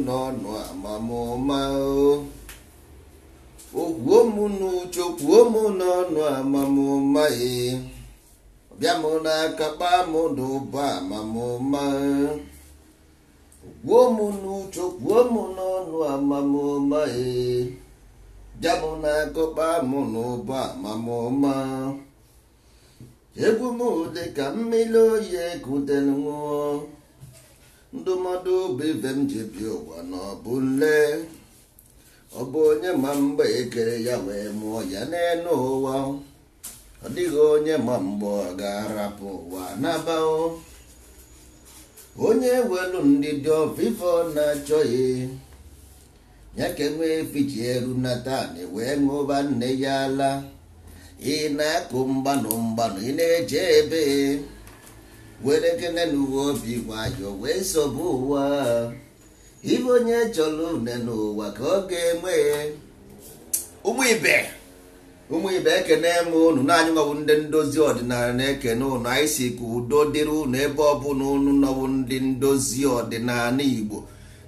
n'ọnụ amamụma okwuo m n'uche kwuo m n'ọnụ amamụma e bịa m n'aka kpaa m n'ụba amamụma kwuo m n'uche kwuo m n'ọnụ amamụma e bịa m n'aka kpaa m n'ụba amamụma egwu m dị ka mmiri oyi ekutere nwụọ ndụmọdụ bụ ife m ji bi ụwa na ọ bụ nle ọ bụ onye ma mgbe ekere ya wee mụọ ya n'elu ụwa ọ dịghị onye ma mgbe ọ ga-arapụ ụwa n'aba onye welu ndidi ọfịfọ na-achọghị ya ka enwee fiji eru natan wee ṅụba nne ya ala ị na-akụ mgbanụ mgbanụ ị na-eje ebe were kene n'uwe obi nwayọ wee sobe ụwa ibe onye chọrọ une n'ụwa ka ọ ga-enwe. Ụmụ ibe ekene m unu na anyị nwabụ ndị ndozi ọdịnala na-ekene unu. Anyị si ka udo dịrị unu ebe ọ bụla unu nọbụ ndị ndozi ọdịnala Igbo,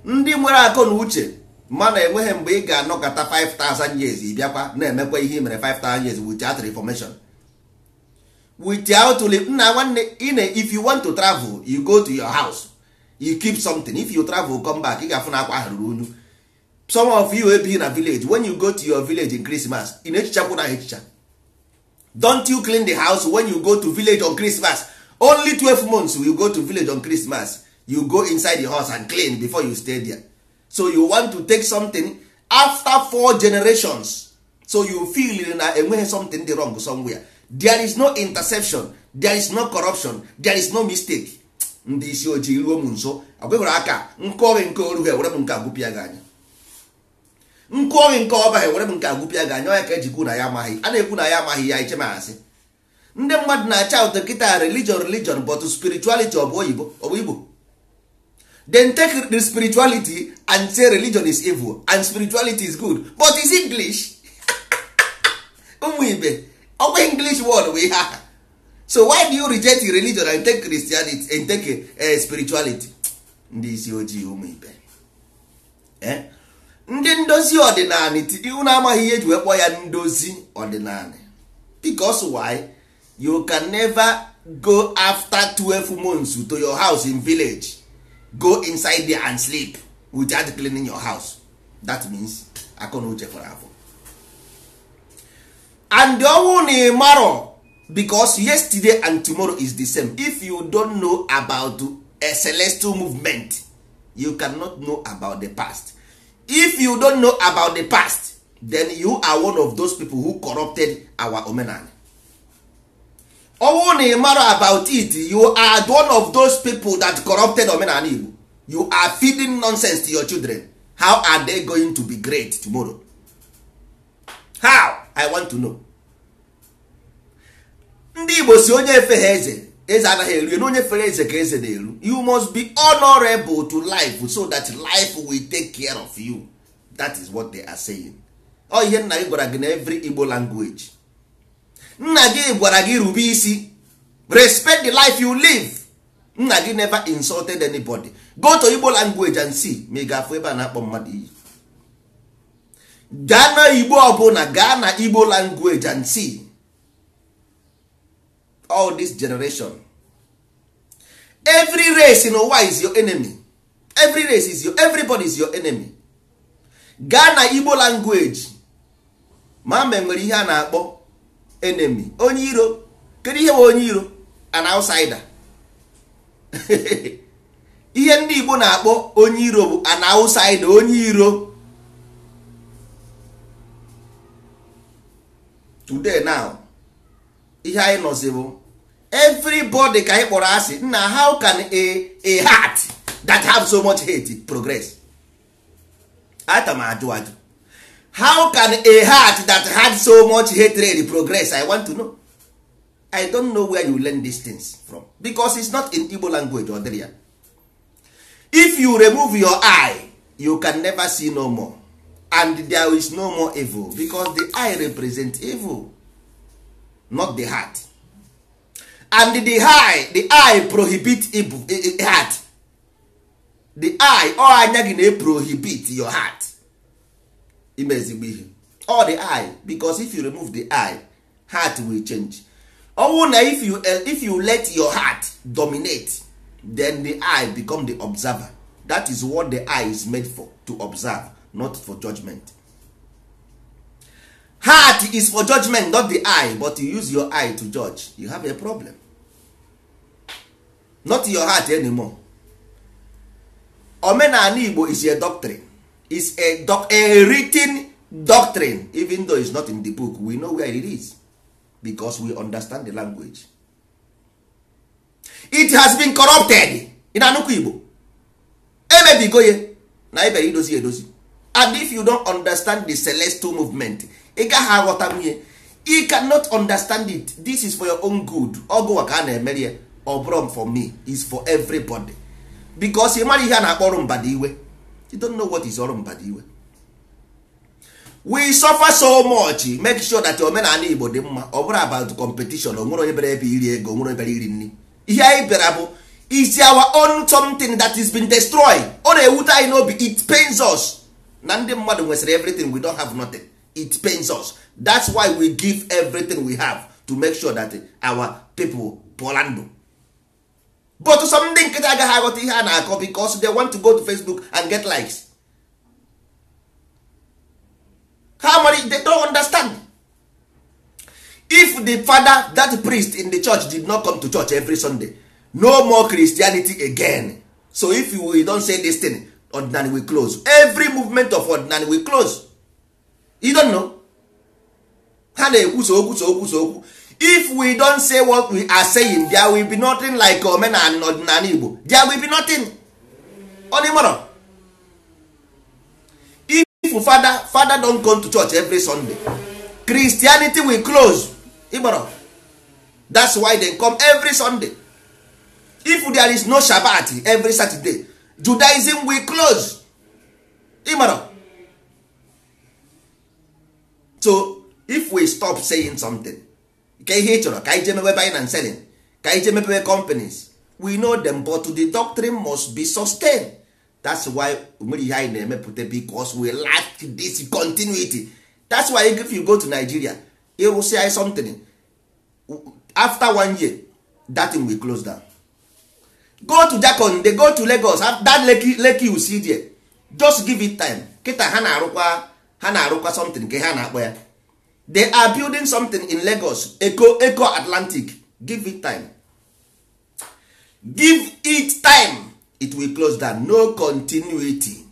ndị nwere akọ na uche. Mana enweghị mgbe ị ga-anọkọta 5000 years ị bịakwa na-emekwa ihe i mere 5000 years without reformation, without nna nwanne ine. If you want to travel, you go to your house, you keep something. If you travel, come back, ị ga-afụ na akwa ahụ ruru unyu. Some of you ebi na village, when you go to your village in Christmas, ị na-echichakwu na echicha. Don't you clean the house when you go to village on Christmas? Only 12 months you go to village on Christmas, you go inside the house and clean before you stay there. So you want to take something after 4 generations, so you feel na enweghị something dị wrong somewhere. There is no interception, there is no corruption, there is no mistake. Ndị isi ojii ruo m nso agwegwara aka nkọghị nke oru ha ewere m nke agwụpịa gị anya, nkọghị nke ọba ha ewere m nke agwụpịa gị anya. Ọya ka ejikwu na ya amaghị, a na-ekwu na ya amaghị ya iche ma asị. Ndị mmadụ na-acha ụtọ kịta religion religion, but spirituality ọ bụ oyibo, ọ bụ Igbo. Then take the spirituality and say religion is evil and spirituality is good, but it's English. Ụmụ ibe, ọkwa English word bụ ihe aha. So why do you reject religion and take Christianity and take spirituality? Ndị isi ojii ụmụ ibe, ndị ndozi ọdịnala, unu amaghị ihe eji wee kpọọ ya ndozi ọdịnala. Because why? You can never go after 12 months to your house in village, go inside there and sleep without cleaning your house. That means akọ na uche fọrọ afọ. And ọnwụ na ịmarọ, because yesterday and tomorrow is the same. If you don't know about a celestial movement, you cannot know about the past. If you don't know about the past, then you are one of those people who corrupted our omenala. Ọnwụ na ịmarọ about it, you are one of those people that corrupted omenala Igbo. You are feeding nonsense to your children. How are they going to be great tomorrow? How? I want to know. Ndị Igbo si onye efe ha eze, eze anaghị eru na onye fere eze ka eze na-eru. You must be honorable to life so that life will take care of you. That is what they are saying. Ọ ihe nna gị gwara gị na every Igbo language. Nna gị gwara gị rube isi, respect the life you live. Nna gị never insulted anybody. Go to Igbo language and see ma ị ga-afụ ebe a na-akpọ mmadụ iyi. Gaa na Igbo ọbụla, gaa na Igbo language and see. All this generation, every race in ụwa is your enemy. Every race is your, everybody is your enemy. Gaa na Igbo language, ma ma enwere ihe a na-akpọ enemy, onye iro. Kedu ihe bụ onye iro? An outsider. Ihe ndị Igbo na-akpọ onye iro bụ an outsider, onye iro. Today now, ihe anyị nọzi bụ everybody ka anyị kpọrọ asị. Nna, how can a heart that have so much hate progress? Ata m ajụ ajụ. How can a heart that had so much hatred progress? I want to know. I don't know where you learn these things from, because it's not in Igbo language or there. If you remove your eye, you can never see no more, and there is no more evil, because the eye represents evil, not the heart. And the eye prohibit evil, heart. The eye, ọ anya gị na-prohibit your heart ime ezigbo ihe. All the eye, because if you remove the eye, heart will change. Ọnwụ na if you let your heart dominate, then the eye become the observer. That is what the eye is made for, to observe, not for judgment. Heart is for judgment, not the eye. But you use your eye to judge, you have a problem. Not your heart anymore. Omenala Igbo is a doctrine, is a written doctrine. Even though it's not in the book, we know where it is because we understand the language. It has been corrupted in anụkwu Igbo, emebigo ya na ịbịara idozi edozi. And if you don't understand the celestial movement, ị gaghị aghọta nwunye. You cannot understand it. This is for your own good. Ọgụwa ka a na-emeri ya, ọ bụrụ for me, is for everybody, because ị mara ihe a na-akpọ ọrụ mbada iwe. You don't know what is ọrụ mbada iwe. We suffer so much. Make sure that omenala Igbo dị mma. Ọ bụrụ about competition, o nwere onye bịara ebe iri ego, o nwere onye bịara iri nri. Ihe anyị bịara bụ is our own something that is been destroyed. Ọ na-ewute anyị n'obi. It pains us na ndị mmadụ nwesịrị everything, we don't have nothing. It pains us. That's why we give everything we have to make sure that our people pụọla ndụ. But some ndị nkịtị agaghị aghọta ihe a na-akọ because they want to go to Facebook and get likes. Ha mara, they don't understand. If the father, that priest in the church, did not come to church every Sunday, no more Christianity again. So if you don't say this thing, ọdịnala will close. Every movement of ọdịnala will close. You don't know. Ha na-ekwusa okwu so okwu so okwu. If we don't say what we are saying, there will be nothing like omenala na ọdịnala Igbo. There will be nothing. Onimoro, if father don't come to church every Sunday, Christianity will close. Igboro, that's why they come every Sunday. If there is no Shabbat every Saturday, Judaism will close. Igboro. So if we stop saying something, ka ihe ị chọrọ ka anyị jee mewe buying and selling, ka anyị jee mepewe companies, we know them. But the doctrine must be sustained. That's why nwere ihe anyị na-emepụta, because we lack this continuity. That's why if you go to Nigeria, ịrụsị anyị something, after one year that thing will close down. Go to Jakande, go to Lagos, that Lekki you see there, just give it time. Kịta ha na-arụkwa something nke ha na-akpọ ya, they are building something in Lagos, Eco Atlantic. Give it time, give it time, it will close down. No continuity.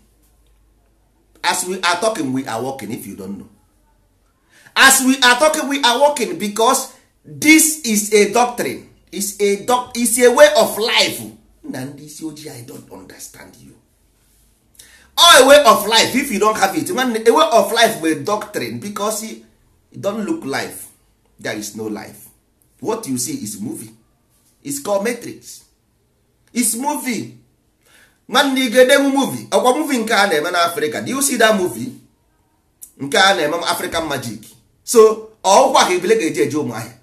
As we are talking, we are working. If you don't know, as we are talking, we are working, because this is a doctrine, is a way of life. Na ndị isi ojii, I don't understand you. All a way of life, if you don't have it, nwanne, a way of life with doctrine, because you don't look life. There is no life. What you see is movie. It's called Matrix. It's movie. Nwanne, ị ga-edenwu movie ọkwa movie nke a na-eme na Africa. Do you see that movie nke a na-eme, African Magic? So ọụkwụ a ka ebile ga-eji eje Ụmụahịa.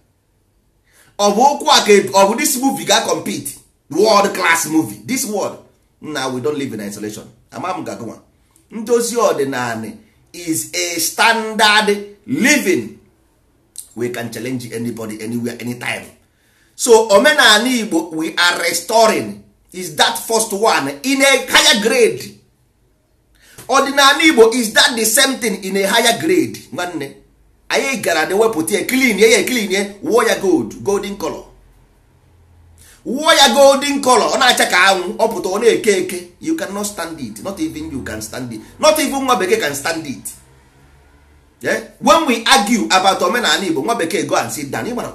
Ọ bụ ụkwụ a ka ọ bụ this movie ga compete world class movie, this world. Na we don't live in isolation. Ama m gagụnwa ndozi ọdịnala is a standard living. We can challenge anybody, anywhere, anytime. So omenala Igbo we are restoring is that first one in a higher grade. Ọdịnala Igbo is that the same thing in a higher grade. Nwanne, anyị gara de wepụta ya, clean ya, clean ya, wụọ ya gold, golden color, wụọ ya golden color. Ọ na-acha ka anwụ, ọ pụta, ọ na-eke eke. You cannot stand it. Not even you can stand it. Not even nwa bekee can stand it. Yeah? When we argue about omenala Igbo, nwa bekee go and sit down. Ịmara,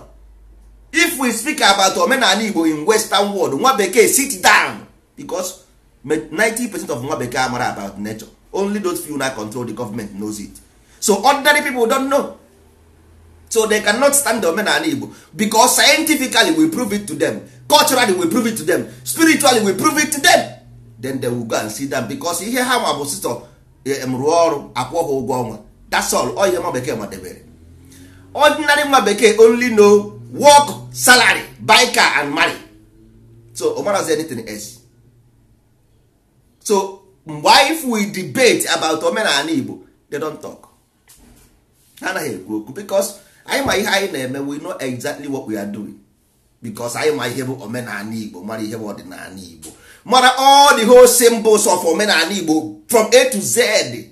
if we speak about omenala Igbo in Western world, nwa bekee sit down, because 90% of nwa bekee amara about nature. Only those few na control the government knows it. So ordinary people don't know, so they cannot stand the omenala Igbo, because scientifically we prove it to them, culturally we prove it to them, spiritually we prove it to them. Then they will go and sit down, because ihe ha nwa bụ sịtọ rụọ ọrụ, akwụ ha ụgwọ ọnwa. That's all. Ọ ihe nwa bekee madebere. Ordinary nwa bekee only know work, salary, buy car and marry. So o marazi anything else. So why if we debate about omenala Igbo, they don't talk. Ha anaghị ekwu okwu because anyị ma ihe anyị na-eme. We know exactly what we are doing because anyị ma ihe bụ omenala Igbo, mara ihe bụ ọdịnala Igbo, mara all the whole symbols of omenala Igbo from A to Z,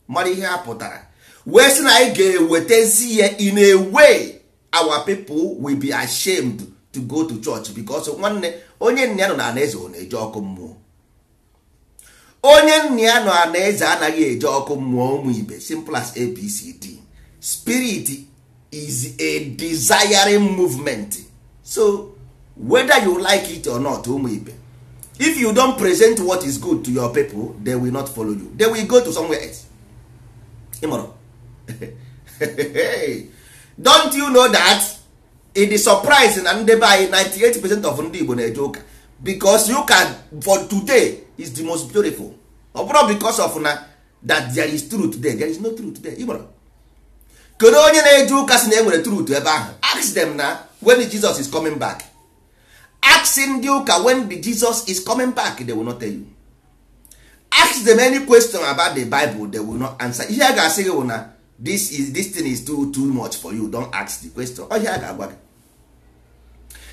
mara ihe ha pụtara, wee sị na anyị ga-ewetezi ya in a way our people will be ashamed to go to church. Because nwanne, onye nna ya nọ na eze ọ na-eje ọkụ mmụọ? Onye nna ya nọ na eze anaghị eje ọkụ mmụọ. Ụmụ ibe, simple as ABCD. Spirit is a desiring movement. So whether you like it or not, ụmụ ibe, if you don't present what is good to your people, they will not follow you. They will go to somewhere else. Ịmụrụ? Don't you know that it is surprising na ndị be anyị, 98% of ndị Igbo na-eje ụka? Because ụka for today is the most beautiful. Ọ bụrụ because of na that there is truth there, there is no truth there. Ịmụrụ? Kedu onye na-eje ụka si na e nwere truth ebe ahụ? Ask them na when Jesus is coming back. Ask ndị ụka when the Jesus is coming back, they will not tell you. Ask them any question about the Bible, they will not answer. Ihe a ga-asị gị bụ na this thing is too much for you, don't ask the question. Ọ ihe a ga-agwa gị.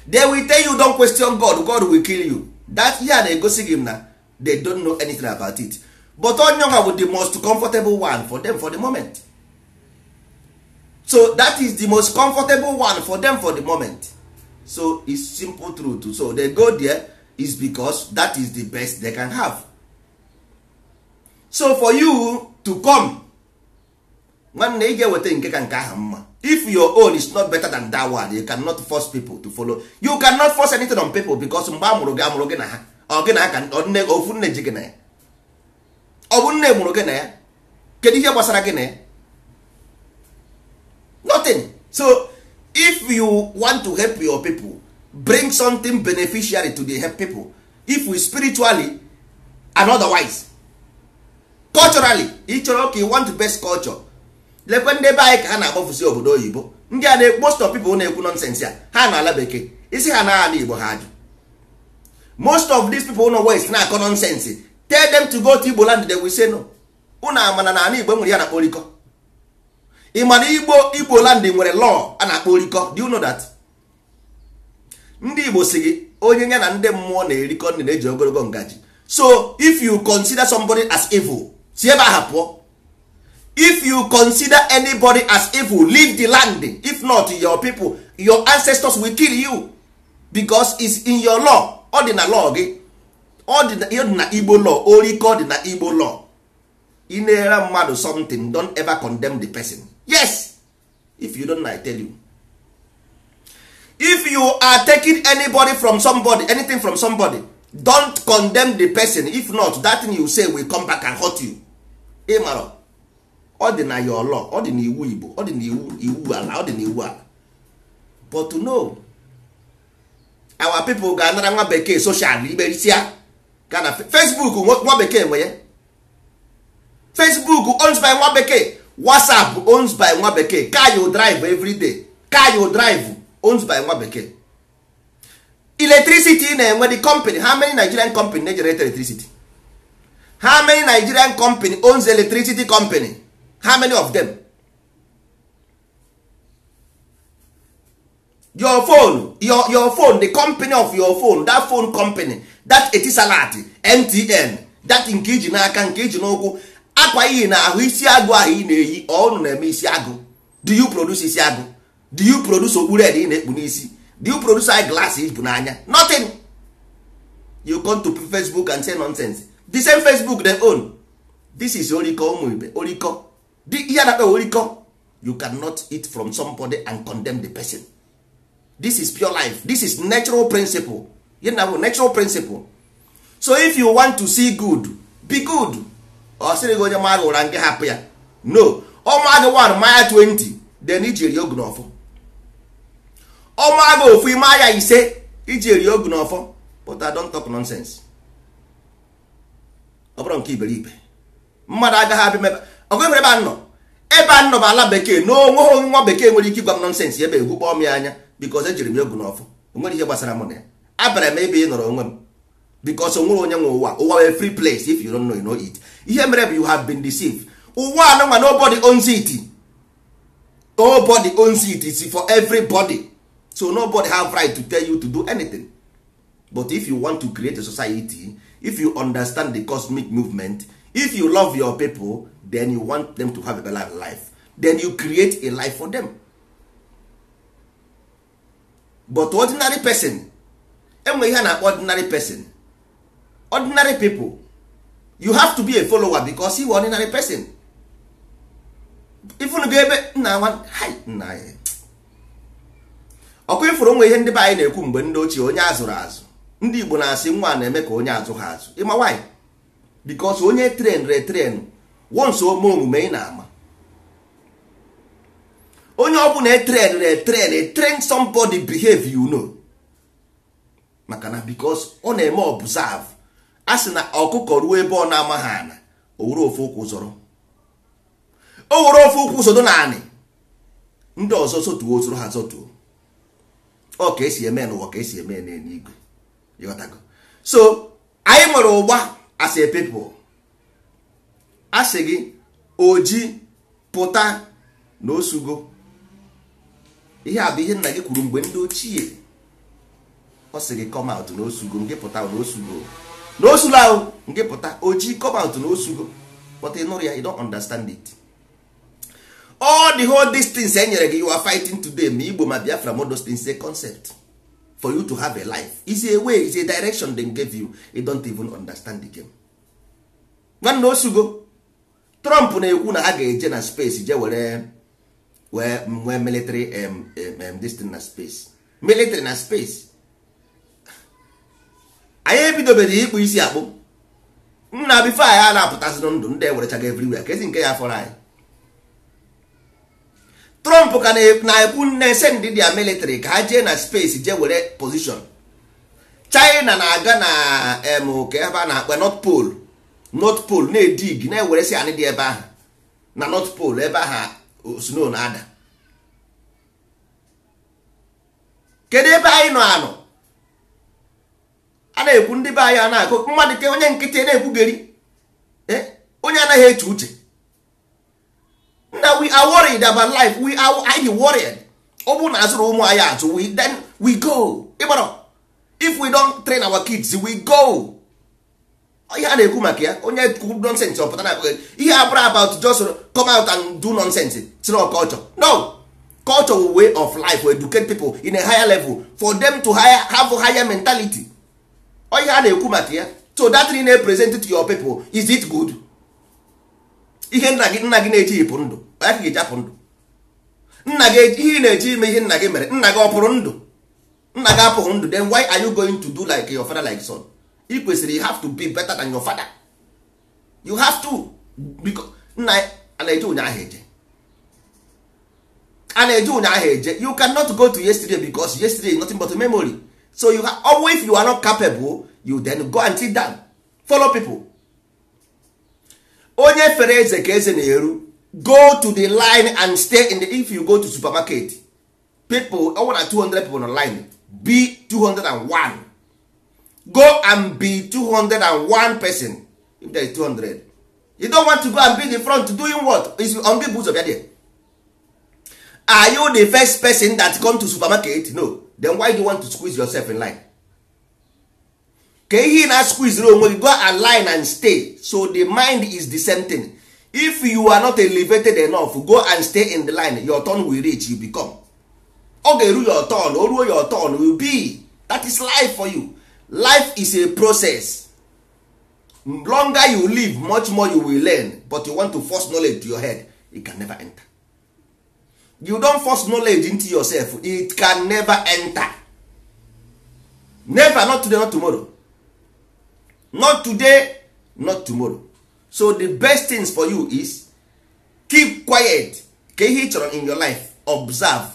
They will tell you, "Don't question God, God will kill you." That ihe a na-egosi gị na they don't know anything about it, but onye ọha bụ the most comfortable one for them for the moment. So that is the most comfortable one for them for the moment. So it's simple truth. So they go there is because that is the best they can have. So for you to come, nwanne, ị ga-eweta nke ka nke ahụ mma. If your own is not better than that one, you cannot force people to follow. You cannot force anything on people, because mgbe amụrụ gị, amụrụ gị na ha, ọ gị na aka nne ofu nne ji gị na ya, ọ bụ nne mụrụ gị na ya. Kedu ihe gbasara gị na ya? Nothing. So if you want to help your people, bring something beneficiary to the help people. If we spiritually and otherwise, culturally, ị chọrọ ka you want the best culture. Lekwe ndị be anyị ka ha na-agbafusi obodo oyibo. Ndị a na most of people na-ekwu nonsense a, ha na ala bekee, isi ha na ala Igbo, ha ajụ. Most of these people nọ west na-akọ nonsense, tell them to go to Igbo land, they will say no. Unu amana na ala Igbo nwere ya na-akpọ orikọ? Ị mana Igbo land nwere law a na-akpọ orikọ? Do you know that? Ndị Igbo si gị onye ya na ndị mmụọ na-erikọ nri na-eji ogologo ngaji. So if you consider somebody as evil, si ebe ahụ pụọ. If you consider anybody as evil, leave the land. If not, your people, your ancestors will kill you, because it's in your law. Ọ dị na law gị, ọ dị na Igbo law. Orikọ dị na Igbo law. Ị na-ere mmadụ something, don't ever condemn the person. Yes, if you don't, I tell you, if you are taking anybody from somebody, anything from somebody, don't condemn the person. If not, that thing you say will come back and hurt you. Ị mara ọ dị na your law, ọ dị na iwu Igbo, ọ dị na iwu ala, ọ dị na iwu ala. But to know our people ga-anara nwa bekee social iberisia ga na Facebook. Nwa bekee nwe ya. Facebook owns by nwa bekee. WhatsApp owns by nwa bekee. Car you drive every day, car you drive owns by nwa bekee. Electricity na-enwe the company. How many Nigerian company na-generate electricity? How many Nigerian company owns electricity company? How many of them? Your phone, your phone, the company of your phone, that phone company, that Etisalat, MTN, that nke iji n'aka, nke iji n'ụkwụ, akwa iyi na ahụ, isi agụ ahụ ị na-eyi, ọnụ na-eme isi agụ. Do you produce isi agụ? Do you produce okpuru ede ị na-ekpu n'isi? Do you produce eye glass ibu n'anya? Nothing. You come to Facebook and say nonsense. The same Facebook they own. This is orikọ, ụmụ ibe, orikọ. Ihe a na-akpọ orikọ. You cannot eat from somebody and condemn the person. This is pure life. This is natural principle. You know, natural principle. So if you want to see good, be good. Ọ sịrị gị onye maa gị ụra nke hapụ ya, no. Ọ maa gị 1, maa ya 20, then iji eri ogu n'ọfọ. Ọ maa gị ofu, maa ya 5, iji eri ogu n'ọfọ. But I don't talk nonsense. Ọ bụrụ nke iberibe, mmadụ agaghị abịa mebe ọgụ nwere ebe a nọ. Ebe a nọ bụ ala bekee na onweghị nwa bekee nwere ike ịgwa m nonsense ebe egwu kpọọ m ya anya, because ejiri m egwu n'ọfọ. Onwere ihe gbasara mụ na ya. Abịara m ebe ị nọrọ onwe m. Because onwere onye nwe ụwa. Ụwa wee free place. If you don't know, you know it. Ihe mere bụ you have been deceived. Ụwa anụnwa, nobody owns it. Nobody owns it. It's for everybody. So nobody have right to tell you to do anything. But if you want to create a society, if you understand the cosmic movement, if you love your people, then you want them to have a better life, then you create a life for them. But ordinary person, enwe ihe a na-akpọ ordinary person, ordinary people, you have to be a follower because you are ordinary person. Ifunu ga ebe nna nwa hai nna ya ọkụ ifuru onwe ihe ndị be anyị na-ekwu mgbe ndị ochie, onye azụrụ azụ. Ndị Igbo na-asị nwa na-eme ka onye azụ ha azụ. Ịma why? Because onye train retrain once ome omume ị na-ama. Onye ọbụla etrain retrain, train somebody behave, you know. Maka na because ọ na-eme observe. A sị na ọkụkọ ruo ebe ọ na-amaghị ana, o were ofu ụkwụ zọrọ, o were ofu ụkwụ sodo naanị, ndị ọzọ sotuo, soro ha zọtuo. Ọ ka esi eme n'ụwa, ka esi eme n'eluigwe. Ịghọtago? So anyị nwere ụgba as a people. A sị gị oji pụta na osugo. Ihe a bụ ihe nna gị kwuru mgbe ndị ochie. Ọ sị gị come out na osugo, nke pụta na osugo, na osula ahụ nke pụta oji, come out na osugo. But ị nụrụ ya, you don't understand it. All the whole these things e nyere gị, you are fighting today, ma Igbo ma Biafra, ma those things, a concept for you to have a life, is a way, is a direction they gave you. You don't even understand the game. Nwanne, osugo. Trump na-ekwu na ha ga-eje na space, je were wee nwee military this thing na space, military na space. Anyị ebidobeghị ịkpụ isi akpụ nna before anyị a na-apụtasị ndụ ndị ewerechaga everywhere ka ezi nke ya fọrọ anyị. Trump ka na-ekwu na-ese ndị dia military ka ha jee na space, jee were position. China na-aga na em ka ebe a na-akpa North Pole, North Pole, na-edig, na-eweresi anị dị ebe ahụ na North Pole, ebe ahụ snow na-ada. Kedu ebe anyị nọ? Anọ a na-ekwu ndị be anyị a na-akụ mmadụ ke onye nkịtị na-ekwugheri, onye anaghị eche uche. Na we are worried about life. We are anyị worried. Ọ bụrụ na azụrụ ụmụ anyị azụ, we then we go. Ịgbara, if we don't train our kids, we go. Ihe a na-ekwu maka ya, onye kwu nonsense ọ pụta na ihe abụrụ about just come out and do nonsense, it's not culture. No culture, way of life, educate people in a higher level for them to higher, have higher mentality. Ihe a na-ekwu maka ya. So that thing na-present to your people, is it good? Ihe nna gị, nna gị na-eji ịpụ ndụ ya ka ga-eji apụ ndụ. Nna gị, ihe ị na-eji ime ihe nna gị mere, nna gị ọ pụrụ ndụ? Nna gị apụghị ndụ. Then why are you going to do like your father, like son? Ị kwesịrị, you have to be better than your father. You have to, because nna a na-eje ụnyaahụ eje, a na-eje ụnyaahụ eje. You cannot go to yesterday because yesterday is nothing but a memory. So you have, if you are not capable, you then go and sit down, follow people. Onye fere eze ka eze na-eru. Go to the line and stay in the, if you go to supermarket, people ọ na 200 people on line, be 201. Go and be 201 person. If there is 200, you don't want to go and be the front doing what? Is on gị bụ ụzọ bịa there? Are you the first person that come to supermarket? No. Then why do you want to squeeze yourself in line? Ka ihe na squeeze onwe gị? Go and line and stay. So the mind is the same thing. If you are not elevated enough, go and stay in the line. Your turn will reach, you become. Ọ ga-eru your turn. O ruo your turn, will be. That is life for you. Life is a process. Longer you live, much more you will learn. But you want to force knowledge to your head, it can never enter. You don't force knowledge into yourself, it can never enter. Never. Not today, not tomorrow. Not today, not tomorrow. So the best things for you is keep quiet. Ka ihe ị chọrọ in your life, observe,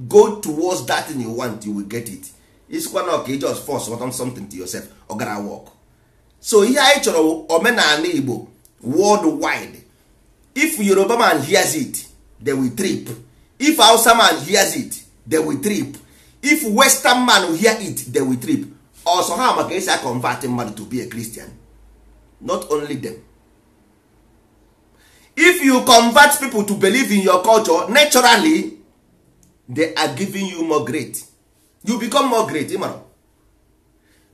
go towards that thing you want, you will get it. Isikwa na ka just force on something to yourself, ọ gara work. So ihe anyị chọrọ, omenala Igbo worldwide. If Yoruba man hears it, they will trip. If Hausa man hears it, they will trip. If Western man hear it, they will trip. Ọsọ ha maka esi convert mmadụ to be a Christian. Not only them. If you convert people to believe in your culture, naturally they are giving you more great. You become more great, ịmara,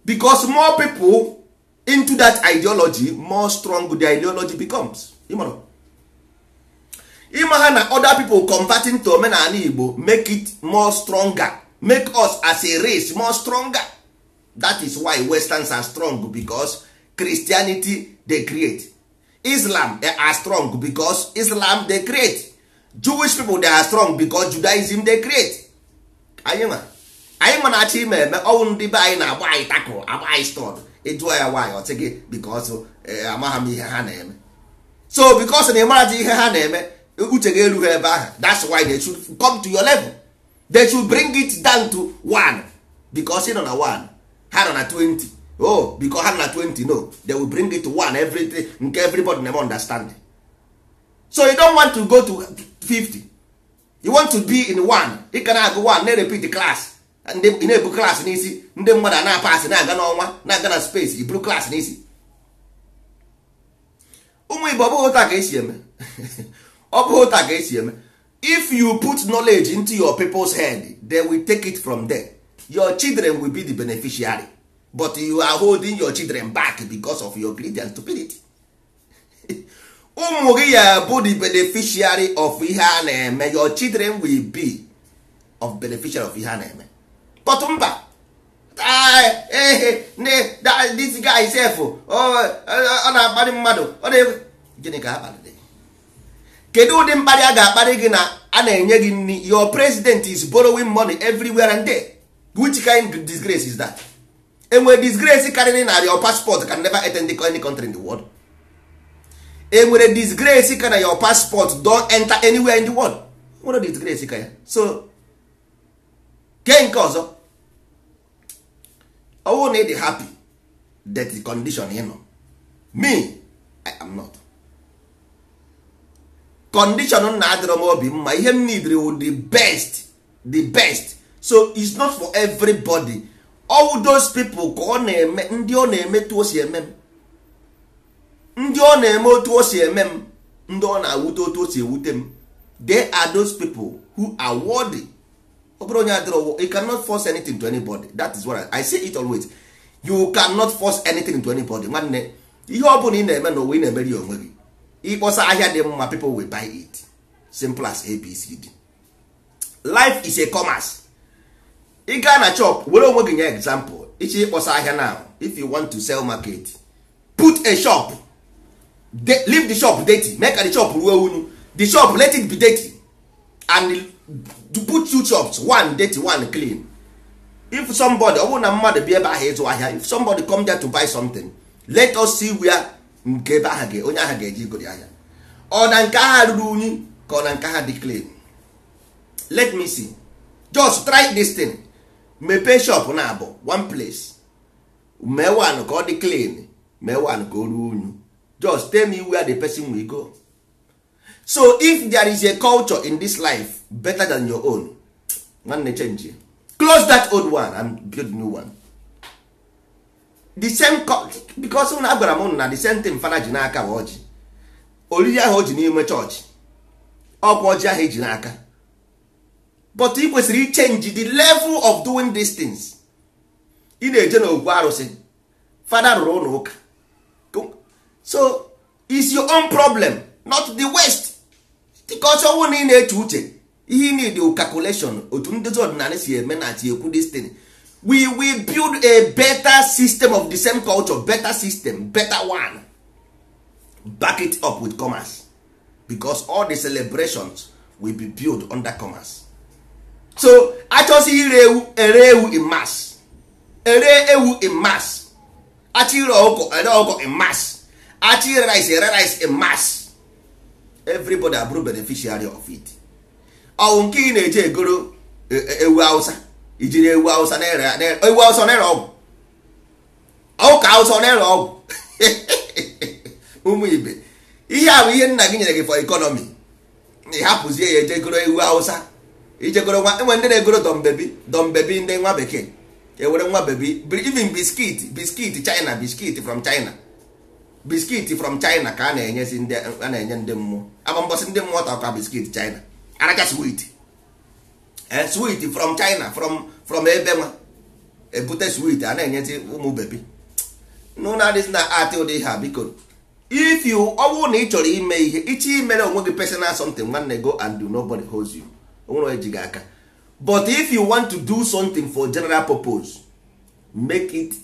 because more people into that ideology, more strong the ideology becomes, ịmara. Ịma ha na other people converting to omenala Igbo make it more stronger, make us as a race more stronger. That is why westerns are strong, because Christianity they create. Islam, they are strong because Islam they create. Jewish people, they are strong because Judaism they create. Anyị nwa na-achọ ime eme ọnwụ ndị be anyị na-agba anyị takụ, agba anyị stọd. Ịjụọ ya nwaanyị, ọ sị gị because amagha m ihe ha na-eme. So because na ịmarazi ihe ha na-eme, uche gị erughị ebe ahụ. That's why they should come to your level. They should bring it down to one, because ị nọ na one, ha nọ na 20. Oh, because ha nọ na 20. No, they will bring it to one, everything nke everybody never understand. So you don't want to go to 50, you want to be in one. Ị ka na-agụ one, na-repeat class. Ndị ị na-ebu class n'isi, ndị mmadụ a na-apasị, na-aga n'ọnwa, na-aga na space, iburu class n'isi. Ụmụ Igbo, ọ bụghị ụta ka esi eme, ọ bụghị ụta ka esi eme. If you put knowledge into your people's head, they will take it from there. Your children will be the beneficiary, but you are holding your children back because of your greed and stupidity. Ụmụ gị ya bụ the beneficiary of ihe a na-eme. Your children will be of beneficiary of ihe a na-eme. But mba, this guy sef, ọ na-akparị mmadụ. Ọ na gịnị ka akparị? Kedu ụdị mkparị a ga-akparị gị na a na-enye gị nri? Your president is borrowing money everywhere and there. Which kind of disgrace is that? Enwere disgrace karịrị na your passport can never enter any country in the world? Enwere disgrace ka na your passport don't enter anywhere in the world? Nwere disgrace ka ya? So ke nke ọzọ, ọ bụrụ na ị dị happy that the condition ị nọ, me, I am not. Condition m na-adịrọ m obi mma. Ihe m need wụ the best, the best. So it's not for everybody. All those people ka ọ na-eme, ndị ọ na-eme tu o si eme m, ndị ọ na-eme otu o si eme m, ndị ọ na-awute otu o si ewute m. They are those people who are worthy. Ọ bụrụ onye adịrọ, you cannot force anything to anybody. That is what I say it always. You cannot force anything to anybody. Nwanne, ihe ọ bụla ị na-eme n'ụwa, ị na-emeri ya onwe gị. Ịkpọsa ahịa dị mma, people will buy it. Simple as ABCD. Life is a commerce. Ị gaa na shop, were onwe gị nye example. Ichi ịkpọsa ahịa now, if you want to sell market, put a shop, leave the shop dirty, make the shop ruo unyu. The shop, let it be dirty, and put two shops, one dirty, one clean. If somebody, ọ bụrụ na mmadụ bịa ebe ahụ ịzụ ahịa, if somebody come there to buy something, let us see where nke ebe ahụ onye ahụ ga-eji igori ahịa. Ọ na nke agha ruru unyi ka ọ na nke agha dị clean? Let me see. Just try this thing. Mepee shop na abụ one place, mee one ka ọ dị clean, mee one ka o ruo unyu. Just tell me where the person will go. So if there is a culture in this life better than your own, nwanne, change, close that old one and build new one. The same, because unu agwara m na the same thing fada ji n'aka bụ ọjị. Oriri ahụ o ji n'ime chọọchị, ọkwa ọjị ahụ eji n'aka. But ị kwesịrị ichange the level of doing these things. Ị na-eje n'okwu arụsị, fada rụrụ ụlọ ụka. So it's your own problem, not the west, because ọnwụ na ị na-eche uche, ihe need calculation. Otu ndozi ọdịnala si eme na ti ekwu this thing, we will build a better system of the same culture, better system, better one, back it up with commerce, because all the celebrations will be built under commerce. So achọsi ire ewu, ere ewu in mass, ere ewu in mass. Achọ ire ọkụkọ, ere ọkụkọ in mass. Achọ ire rice, ere rice in mass. Everybody abụrụ beneficiary of it. Ọwụ nke ị na-eji egoro ewu Hausa, ijiri ewu Hausa na-ere, ewu Hausa na-ere ọgwụ, ọka Hausa na-ere ọgwụ. Ụmụ ibe, ihe a bụ ihe nna gị nyere gị for economy. Ị hapụzie ya, ejegoro ewu Hausa, ijegoro nwa. Enwe ndị na-egoro Don Baby, Don Baby ndị nwa bekee. Ewere nwa baby, even biscuit, biscuit China, biscuit from China, biscuit from China ka a na-enyezi ndị a na-enye ndị mmụọ. Agba mbọsị ndị mmụọ takwa biscuit China, aracha sweet, sweet from China, from ebe nwa ebute sweet a na-enyezi ụmụ baby. N'ụlọ adịghị na atị ụdị ha. Biko, if you, ọ bụrụ na ị chọrọ ime ihe, ịchọ imere onwe gị personal something, nwanne, go and do. Nobody holds you, onwere onye ji gị aka. But if you want to do something for general purpose, make it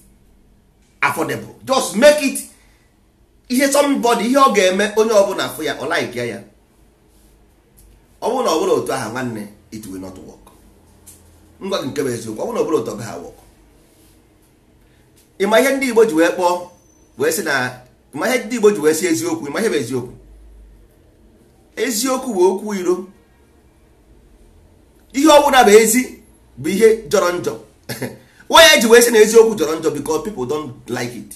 affordable. Just make it ihe somebody, ihe ọ ga-eme onye ọbụla fụ ya, ọ like ya. Ya ọ bụrụ na ọ bụrụ otu aha, nwanne, it will not work. Ngwa gị, nke bụ eziokwu, ọ bụrụ na ọ bụrụ otu, ọ gaghị work. Ịma ihe ndị Igbo ji wee kpọọ wee sị na, ịma ihe ndị Igbo ji wee sị eziokwu, ịma ihe bụ eziokwu? Eziokwu bụ okwu iro. Ihe ọbụla bụ ezi bụ ihe jọrọ njọ. Onye eji wee sị na eziokwu jọrọ njọ, because people don't like it.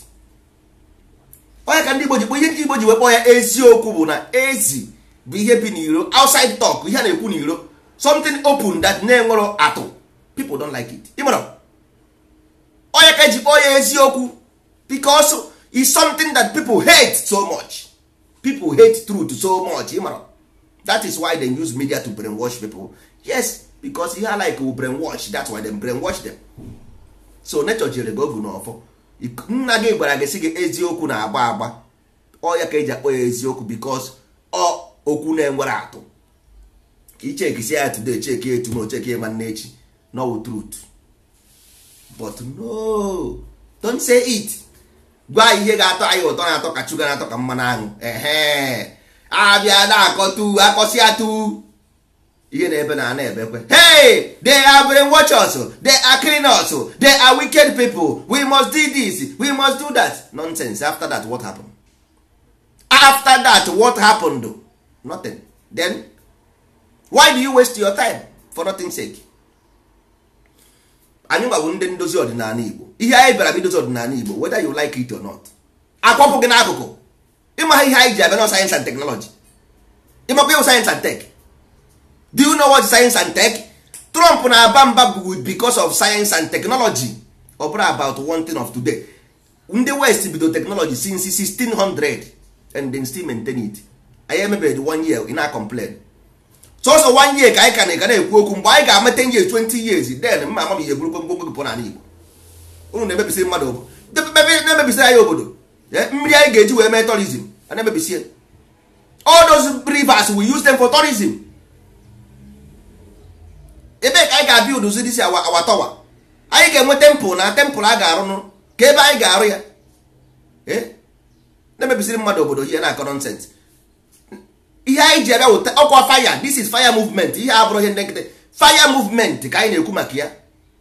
Onye ka ndị Igbo ji kpọọ, ihe ndị Igbo ji wee kpọọ ya eziokwu bụ na ezi bụ ihe bi n'iro, outside talk, ihe a na-ekwu n'iro, something open that na-enwero atụ. People don't like it. Ịmara onye ka eji kpọọ ya eziokwu? Because it's something that people hate so much. People hate truth so much. Ịmara that is why they use media to brainwash people. Yes, because ihe like will brainwash, that's why they brainwash them. So nature jere gị ogu n'ọfọ. Nna gị gwara gị sị gị eziokwu na-agba agba. Ọ ya ka eji akpọ ya eziokwu, because ọ okwu na-enwere atụ. Ichekisi ya today, cheki ya tomorrow, cheki ya nwanne echi, no truth. But no, don't say it. Gwa ihe ga-atọ anyị ụtọ, na-atọ ka sugar, na-atọ ka mmanụ aṅụ. Ehe, abịa na-akọtu akọsi atụ ihe na-ebe na ana ebekwe. Hey, they are brainwashers, they are criminals, they are wicked people, we must do this, we must do that nonsense. After that, what happened? After that, what happened? Nothing. Then why do you waste your time for nothing sake? Anyị gwabụ ndị ndozi ọdịnala Igbo. Ihe anyị bịara bụ idozi ọdịnala Igbo, whether you like it or not. Akwapụ gị n'akụkụ. Ịma ihe anyị ji abịa na science and technology. Ịmakwa ịwụ science and tech? Do you know what is science and tech? Trump na-aba mba bụ because of science and technology. Ọ bụrụ about one thing of today, ndị West bido technology since 1600 and then still maintain it. Anyị emebeghị one year, ị na-complain. Sọsọ one year ka anyị ka na na-ekwu okwu. Mgbe anyị ga-ama 10 years, 20 years, then mma ama m ihe buru gbogbo gị pụọ n'ala Igbo. Unu na-emebisi mmadụ obodo, na-emebisi anyị obodo. Mmiri anyị ga-eji wee mee tourism a na-emebisi ya. All those rivers, we use them for tourism. Ebe ka anyị ga-abịa uduzi disi awa tower, anyị ga-enwe temple na temple a ga-arụnụ ka ebe anyị ga-arụ ya. Na-emebisiri mmadụ obodo ihe na-akọ nonsense. Ihe anyị ji abịa wụta ọkwa fire. This is fire movement. Ihe abụrụ ihe ndị nkịtị. Fire movement ka anyị na-ekwu maka ya,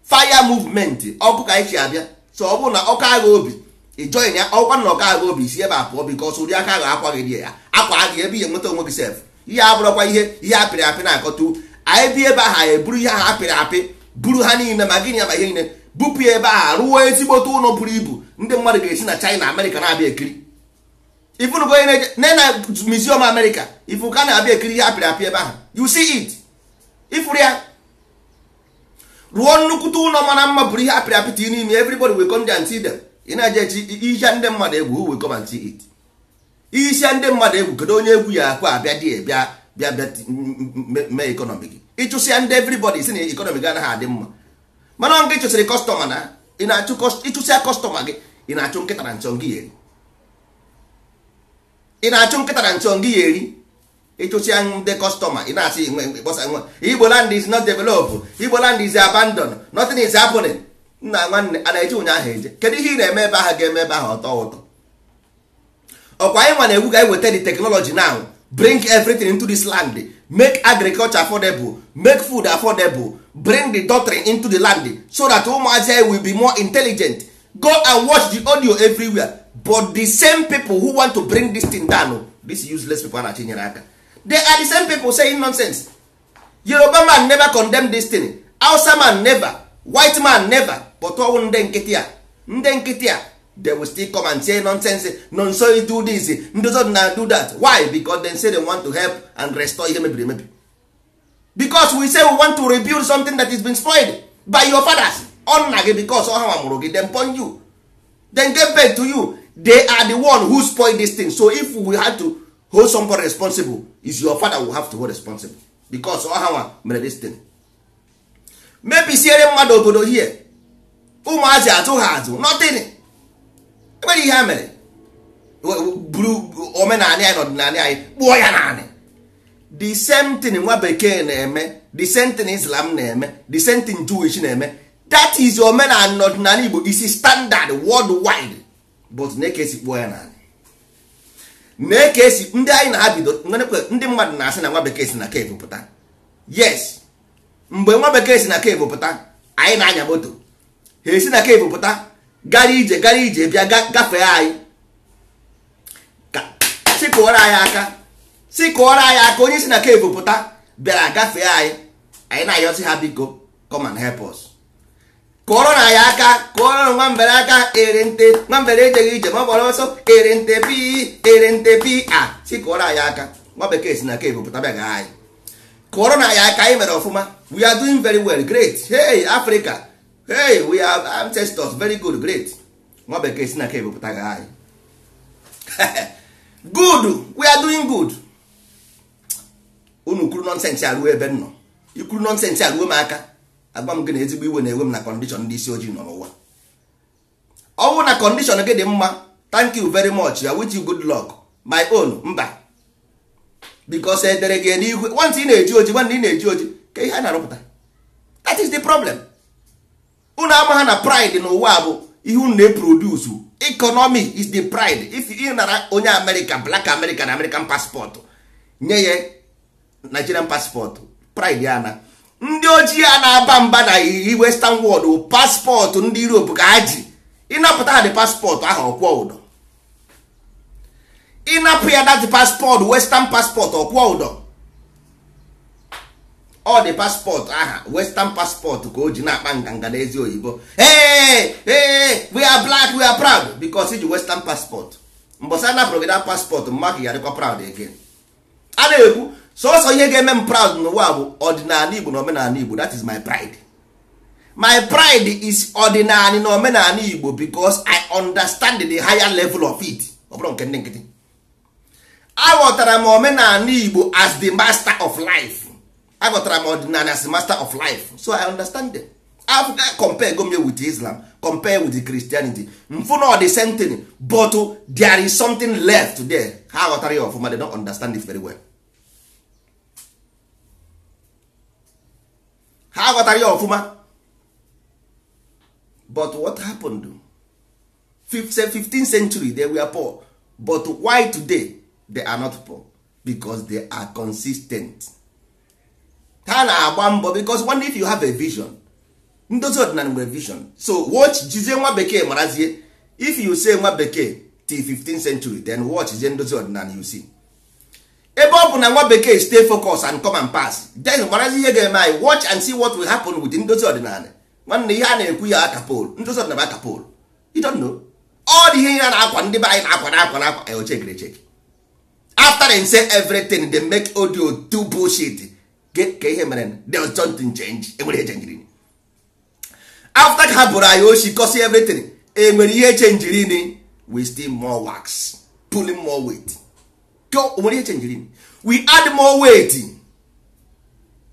fire movement, ọkụ ka anyị ji abịa. So ọ bụrụ na ọkụ agha obi, ị join ya. Ọkwa na ọkụ agha obi si ebe a pụọ, because ụdị aka agha akwa gị dị ya akwa gị ebe ihe nweta onwe gị sef. Ihe abụrụkwa ihe apịrị apị na-akọtu anyị bi ebe ahụ. Anyị eburu ihe ahụ apịrị apị, buru ha niile, ma gịnị ya, ma ihe niile, bupụ ya ebe ahụ, rụọ ezigbote ụlọ buru ibu ndị mmadụ ga-esi na China, Amerịka na-abịa ekiri. Ifunugo onye na-eje na museum Amerịka, ifu ka na-abịa ekiri ihe apịrị apị ebe ahụ. You see it, ifuru ya. Rụọ nnukwute ụlọ mara mma, buru ihe apịrị apị tinye n'ime. Everybody will come there and see them. Ị na-eje echi ihe ndị mmadụ egwu, who will come and see it? Isi ndị mmadụ egwu, kedu onye egwu ya akwa abịa dị bịa bịa bịa mee economy gị? Ịchụsịa ndị everybody si na economy gị anaghị adị mma. Mana ọ nke chụsịrị customer na ị na-achụ, ịchụsịa customer gị, ị na-achụ nkịta na nchọ gị ya eri. Ị na-achụ nkịta na nchọ gị ya eri. Ịchụsịa ndị customer, ị na-asị nwe kpọsa nwe Igbo land is not developed, Igbo land is abandoned, nothing is happening. Nna nwanne, a na-eje ụnyaahụ eje, kedu ihe ị na-eme ebe ahụ ga-eme ebe ahụ ọtọ ụtọ? Ọkwa anyị nwa na-egwu ka anyị weta the technology now, bring everything into this land, make agriculture affordable, make food affordable, bring the doctrine into the land so that ụmụazị anyị will be more intelligent. Go and watch the audio everywhere. But the same people who want to bring this thing down, these useless people a na-achọ inyere aka, they are the same people saying nonsense. Yoruba man never condemn this thing, Hausa man never, white man never, but ọwụ ndị nkịtị a, ndị nkịtị a, they will still come and say nonsense. Nonso do this, ndozo na do that. Why? Because they say they want to help and restore ihe mebiri emebi, because we say we want to rebuild something that is been spoiled by your fathers. Ọ nna gị because ọ ha mụrụ gị, then born you, then get back to you. They are the one who spoil this thing. So if we had to hold somebody responsible, is your father will have to hold responsible, because ọ ha mere this thing. Mebisiere mmadụ obodo here, ụmụazị azụ ha azụ, nothing. Enwere ihe ha mere buru omenala anyị na ọdịnala anyị kpụọ ya naanị. The same thing nwa bekee na-eme, the same thing Islam na-eme, the same thing Jewish na-eme. That is omenala na ọdịnala Igbo is standard worldwide. But na-eke esi kpụọ ya naanị, na-eke esi ndị anyị na ha bido. Ndị mmadụ na-asị na nwa bekee si na cave pụta. Yes, mgbe nwa bekee si na cave pụta, anyị na-anya moto. Ha esi na cave pụta, gara ije gara ije bịa gafee anyị, si kụọrọ anyị aka, si kụọrọ anyị aka. Onye si na cave pụta bịara gafee anyị, anyị na-ayọsị ha biko come and help us, kụọrọ na anyị aka, kụọrọ nwa mbere aka, ere nte nwa mbere ejeghị ije ma ọ gbara ọsọ, ere nte pi ere nte pi a, si kụọrọ anyị aka. Nwa bekee si na cave pụta bịa gaa anyị, kụọrọ na anyị aka, anyị mere ọfụma, we are doing very well, great, hey Africa, hey we are ancestors, very good, great. Nwa bekee si na cave pụta gaa anyị, good, we are doing good. Unu kwuru nonsense aruo ebe m nọ, ikwuru nonsense aruo m aka, agwa m gị na ezigbo iwe na-ewe m na condition ndị isi ojii nọ n'ụwa. Ọ bụrụ na condition gị dị mma, thank you very much, I wish you good luck. My own mba, because edere gị n'ihu once ị na-eji oji, nwanne ị na-eji oji ka ihe a na-arụpụta. That is the problem. Unu ama ha na pride n'ụwa bụ ihe unu na-eproduce. Economy is the pride. If ị nara onye America, black American, American passport, nye ya Nigerian passport, pride ya na ndị ojii a na-aba mba na western world passport ndị Europe ka ha ji. Ịnapụta ha dị passport ahụ, ọkwọ ụdọ. Ịnapụ ya that passport, western passport, ọkwọ ụdọ. Ọ dị passport aha western passport ka o ji na-akpa nganga n'ezi oyibo. Hey, hey, we are black, we are proud, because iji western passport. Mbọsị anapụrụ gị that passport, mmadụ ya adịkwa proud again. A na-ekwu sọsọ ihe ga-eme m proud n'ụwa bụ ọdịnala Igbo na omenala Igbo. That is my pride. My pride is ọdịnala na omenala Igbo, because I understand the higher level of it. Ọ bụrụ nke ndị nkịtị, aghọtara m omenala Igbo as the master of life. Aghọtara m ọdịnala as the master of life, so I understand them. Africa, compare go me with Islam, compare with Christianity, mfu na the same thing, but there is something left there. Ha ghọtara ya ọfụma, they don't understand it very well. Ha ghọtara ya ọfụma. But what happened? 15th century they were poor, but why today they are not poor? Because they are consistent. Ha na-agba mbọ, because one, if you have a vision, ndozi ọdịnala nwere vision. So watch jizie nwa bekee marazie. If you say nwa bekee till 15th century, then watch jizie ndozi ọdịnala, you see. Ebe ọ bụ na nwa bekee stay focus and come and pass, then marazie ihe ga-eme anyị. Watch and see what will happen with ndozi ọdịnala. Nwanne, ihe a na-ekwu ya aka pol, ndozi ọdịnala aka pol, you don't know all the ihe ya na-akwa ndị be anyị na-akwa na-akwa na-akwa. Chekere chek after they say everything, they make audio do bullshit. Ka ihe mere there was something change, enwere ihe chenjiri after ka ha bụrụ anyị oshi kosi everything, enwere ihe chenjiri ni. We still more wax pulling more weight. Nwere ihe chenjiri, we add more weight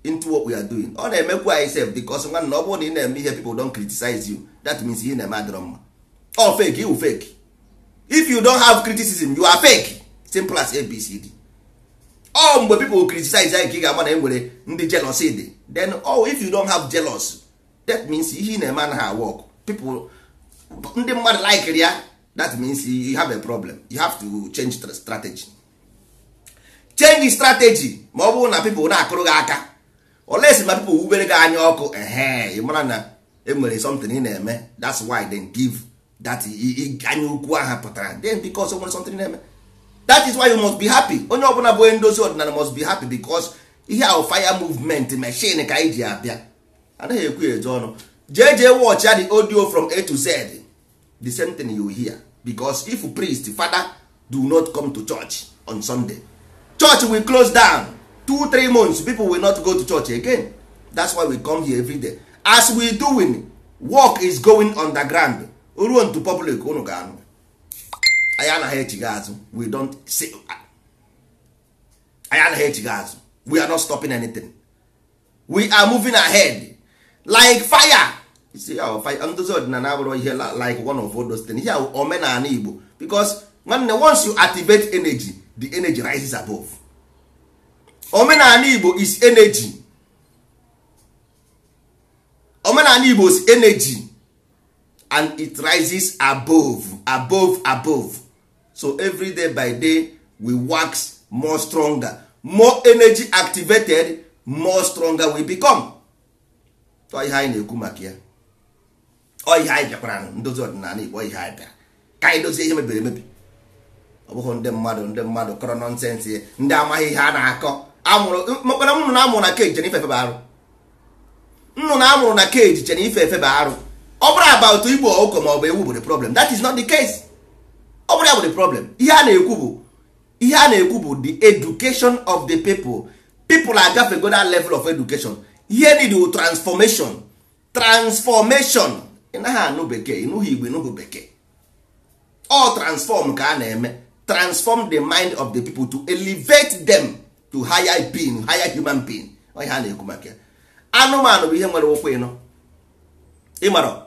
into what we are doing. Ọ na-emekwu anyị sef, because nwanne, ọ bụrụ na ị na-eme ihe people don't criticize you, that means ihe na-eme adịrọ mma. Ọ fake, you fake. If you don't have criticism, you are fake. Simple as ABCD. Ọ mgbe people criticize anyị ka ị ga-ama na e nwere ndị jealousy dị. Then oh, if you don't have jealous, that means ihe ị na-eme anaghị work. People, ndị mmadụ like ya, that means you have a problem. You have to change strategy. Change strategy. Ma ọ bụrụ na people na-akụrụ gị aka, unless ma people wubere gị anya ọkụ, ehe, ị mara na e nwere something ị na-eme. That's why they give that anya ukwu aha pụtara. Then because o nwere something ị na-eme. That is why you must be happy. Onye ọbụla bụ onye ndozi ọdịnala must be happy, because ihe ahụ fire movement machine ka anyị ji abịa. Anaghị ekwu eje ọnụ. Jee jee watch ya the audio from A to Z, the same thing you hear. Because if priest, father do not come to church on Sunday, church will close down. 2-3 months people will not go to church again. That's why we come here every day. As we doing, Work is going underground. Ruo ntu public unu ga-anụ. Anyị anaghị echiga azụ. We don't say anyị anaghị echiga azụ. We are not stopping anything. We are moving ahead like fire. You see our fire. Ndozi ọdịnala abụrụ ihe like one of those things. Ihe omenala Igbo, because nwanne, once you activate energy, the energy rises above. Omenala Igbo is energy. Omenala Igbo is energy and it rises above, above, above. So every day by day we wax more stronger, more energy activated, more stronger we become. Ọ ihe anyị na-ekwu maka ya, ọ ihe anyị bịakwara. Ndozi ọdịnala Igbo, ihe anyị bịara ka anyị dozie ihe mebiri emebi. Ọ bụghị ndị mmadụ kọrọ nonsense, ndị amaghị ihe a na-akọ. Amụrụ makwana nnụnụ amụrụ na cage chere ife efe bụ arụ. Nnụnụ amụrụ na cage chere ife efe bụ arụ. Ọ bụrụ about igbu ọkụkọ ma ọ bụ ewu bụ the problem, that is not the case. Ọ bụrụ ya bụ the problem, ihe a na-ekwu bụ the education of the people. People agafego that level of education. Ihe need wụ transformation, transformation. Ị naghị anụ bekee, ịnụghị Igbo, ịnụghị bekee. All transform ka a na-eme, transform the mind of the people to elevate them to higher being, higher human being. Ọ ihe a na-ekwu maka ya. Anụmanụ bụ ihe nwere ụkwụ ịnọ. Ịmara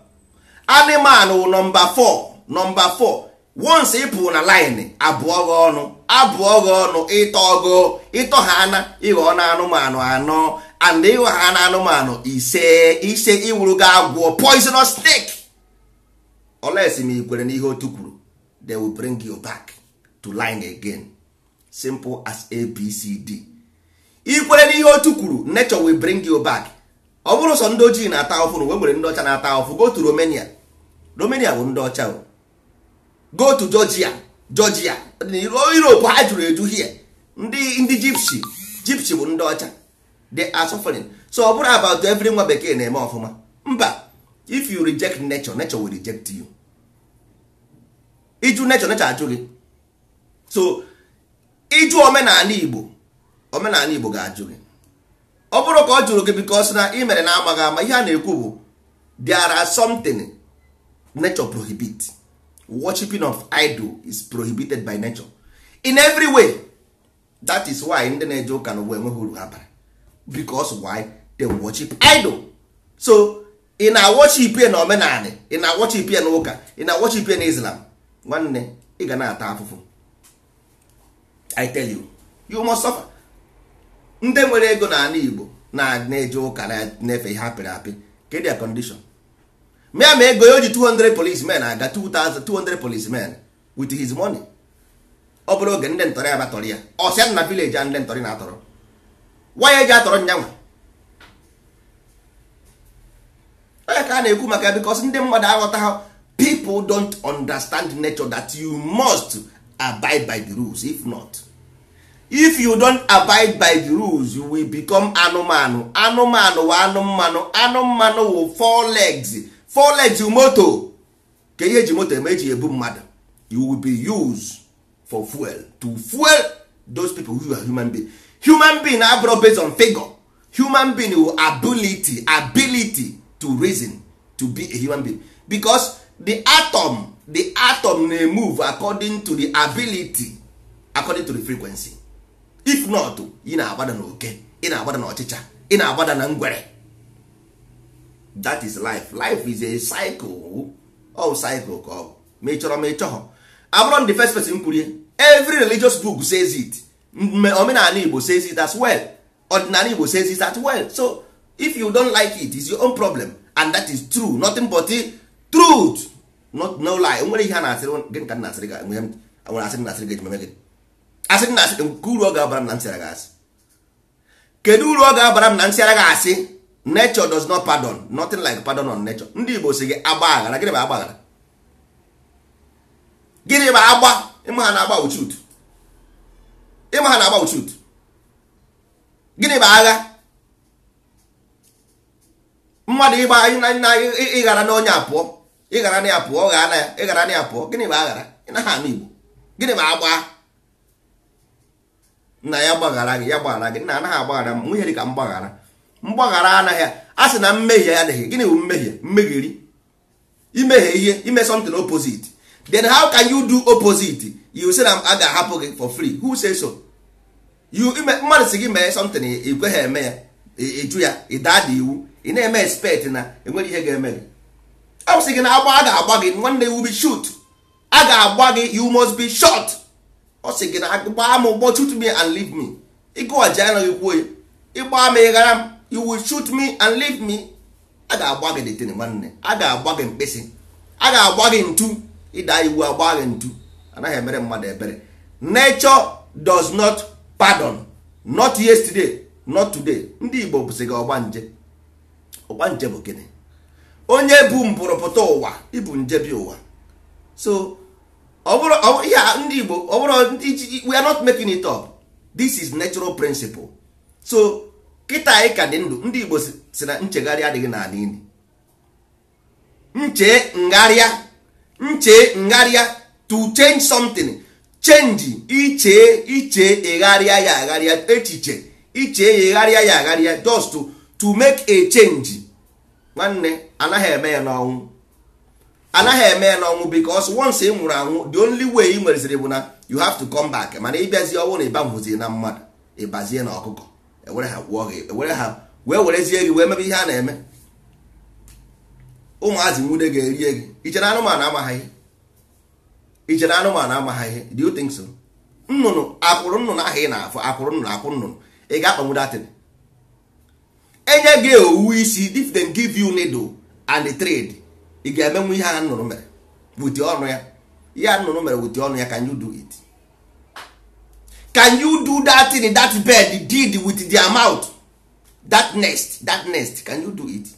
anụmanụ wụ nọmba 4, nọmba 4. Once ị pụ na line, abụọ gị ọnụ, abụọ gị ọnụ, ịtọ go ịtọ ha ana, ịghọ na anụmanụ anọ, and ịghọ ha na anụmanụ ise, ise iwuru gị agwọ, poisonous snake. Unless ma ikwere n'ihe otu kwuru, they will bring you back to line again. Simple as ABCD. Ikwere n'ihe otu kwuru, nature will bring you back. Ọ bụrụ sọ ndị ojii na-ata ahụfụ na nwere ndị ọcha na-ata ahụfụ. Go to Romania. Romania bụ ndị ọcha o. Go to Georgia. Georgia, Europe, ha juru eju here. Ndị gypsy, gypsy bụ ndị ọcha. They are suffering. So ọ bụrụ about every nwa bekee na-eme ọfụma, mba. If you reject nature, nature will reject you. Ịjụ nature, nature ajụ gị. So ịjụ omenala Igbo, omenala Igbo ga-ajụ gị. Ọ bụrụ ka ọ jụrụ gị because na ị mere na amaghị ama. Ihe a na-ekwu bụ there are something nature prohibit. Worshiping of idol is prohibited by nature in every way. That is why ndị na-eje ụka n'ụwa enweghị uru ha bara, because why? They worship idol. So ị na-worship ya na omenala, ị na-worship ya na ụka, ị na-worship ya na Islam, nwanne, ị ga na-ata afụfụ. I tell you, you must suffer. Ndị nwere ego n'ala Igbo na-eje ụka, na-efe ihe apịrị apị, kedu their condition? Mịa ma ego ya o ji 200 policemen aga, 2200 policemen with his money. Ọ bụrụ oge ndị ntọrọ ya batọrọ ya, ọsịa na village a ndị ntọrị na-atọrọ waya eji atọrọ nyanwa. Onye ka a na-ekwu maka ya? Because ndị mmadụ aghọta ha. People don't understand nature, that you must abide by the rules. If not, if you don't abide by the rules, you will become anụmanụ. Anụmanụ wụ anụ mmanụ. Anụ mmanụ wụ four legs, four legs moto. Ka ihe eji moto eme, eji ebu mmadụ. You will be used for fuel, to fuel those people who are human being. Human being abụrụ based on figure. Human being will ability, ability to reason, to be a human being, because the atom na-move according to the ability, according to the frequency. If not, ị na-agbada na oke, ị na-agbada na ọchịcha, ị na-agbada na ngwere. That is life. Life is a cycle. All cycle ka ọ bụ. Ma ị chọrọ ma ị chọghọ, abụrụ the first person kwurie. Every religious book says it. Omenala Igbo says it as well. Ọdịnala Igbo says it as well. So if you don't like it, it's your own problem, and that is true. Nothing but the truth, not no lie. Nwere ihe a na-asịrị gịnị ka m na-asịrị gị? Nwere asịrị na-asịrị gị eji meme gịnị? Asịrị na asịrị nke uru ọ ga-abara m na nsịara gị asị? Kedu uru ọ ga-abara m na nsịara gị asị? Nature does not pardon. Nothing like pardon on nature. Ndị Igbo si gị agba aghara. Gịnị bụ agba aghara? Gịnị bụ agba? Ịma ha na-agba uchut, ịma ha na-agba uchut. Gịnị bụ agha? Mmadụ ịgba na ịghara na onye a pụọ, ịghara na ya pụọ, ọ ghaa na ya, ịghara na ya pụọ. Gịnị bụ aghara? Ị naghị anụ Igbo. Gịnị bụ agba? Nna ya gbaghara gị, ya gbaghara gị. Nna anaghị agbaghara m. Nwunye dị ka mgbaghara, mgbaghara anaghị. A sị na mmehie adịghị. Gịnị bụ mmehie? Mmegheri. Imeghe ihe, ime something opposite. Then how can you do opposite? You say na a ga-ahapụ gị for free. Who say so? You mmadụ si gị mee something, ị kweghị eme ya, ịjụ ya, ị daa dị iwu, ị na-eme expect na enwere ihe ga-eme gị. Ọ sị gị na agba a ga-agba gị, nwanne, you will be shoot. A ga-agba gị, you must be shot. Ọ sị gị na gbaa m ụgbọ, shoot me and leave me. Ịgụwaji anaghị kwuo ya, ịgba m ịghara m, you will shoot me and leave me. A ga-agba gị detin, nwanne, a ga-agba gị mkpịsị, a ga-agba gị ntu. Ịda iwu, agba gị ntu. Anaghị emere mmadụ ebere. Nature does not pardon, not yesterday, not today. Ndị Igbo bụsị gị ọgbanje. Ọgbanje bụ gịnị? Onye bụ mpụrụpụta ụwa, ịbụ nje bi ụwa. So ọ bụrụ ihe ndị Igbo, ọ bụrụ ndị, we are not making it up. This is natural principle. So kịta anyị ka dị ndụ. Ndị Igbo si na nchegharị adịghị n'ala ili. Nche ngharịa, nche ngharịa, to change something, change, iche iche, ịgharịa ya agharịa, echiche iche ya, ịgharịa ya agharịa, just to make a change. Nwanne, anaghị eme ya n'ọnwụ, anaghị eme ya n'ọnwụ, because once ị nwụrụ anwụ, the only way ị nwereziri bụ na you have to come back. Mana ịbịazie, ọnwụ na ịbanwuzie na mmadụ, ịbazie na ọkụkọ, ewere ha gwụọ gị, ewere ha wee werezie gị wee mebe ihe a na-eme. Ụmụazị nwude ga-erie gị. Ichere anụmanụ amaghị ihe? Ichere anụmanụ amaghị ihe? Do you think so? Nnụnụ, akwụrụ nnụnụ ahụ ị na-afụ, akwụrụ nnụnụ, akwụ nnụnụ, ị ga-akpanwu datin enye gị owu isi. If them give you needle and the thread, ị ga-emenwu ihe a nnụnụ mere with ọnụ ya? Ihe a nnụnụ mere with ọnụ ya, can you do it? Can you do that thing that bird did with their mouth? That nest, that nest, can you do it?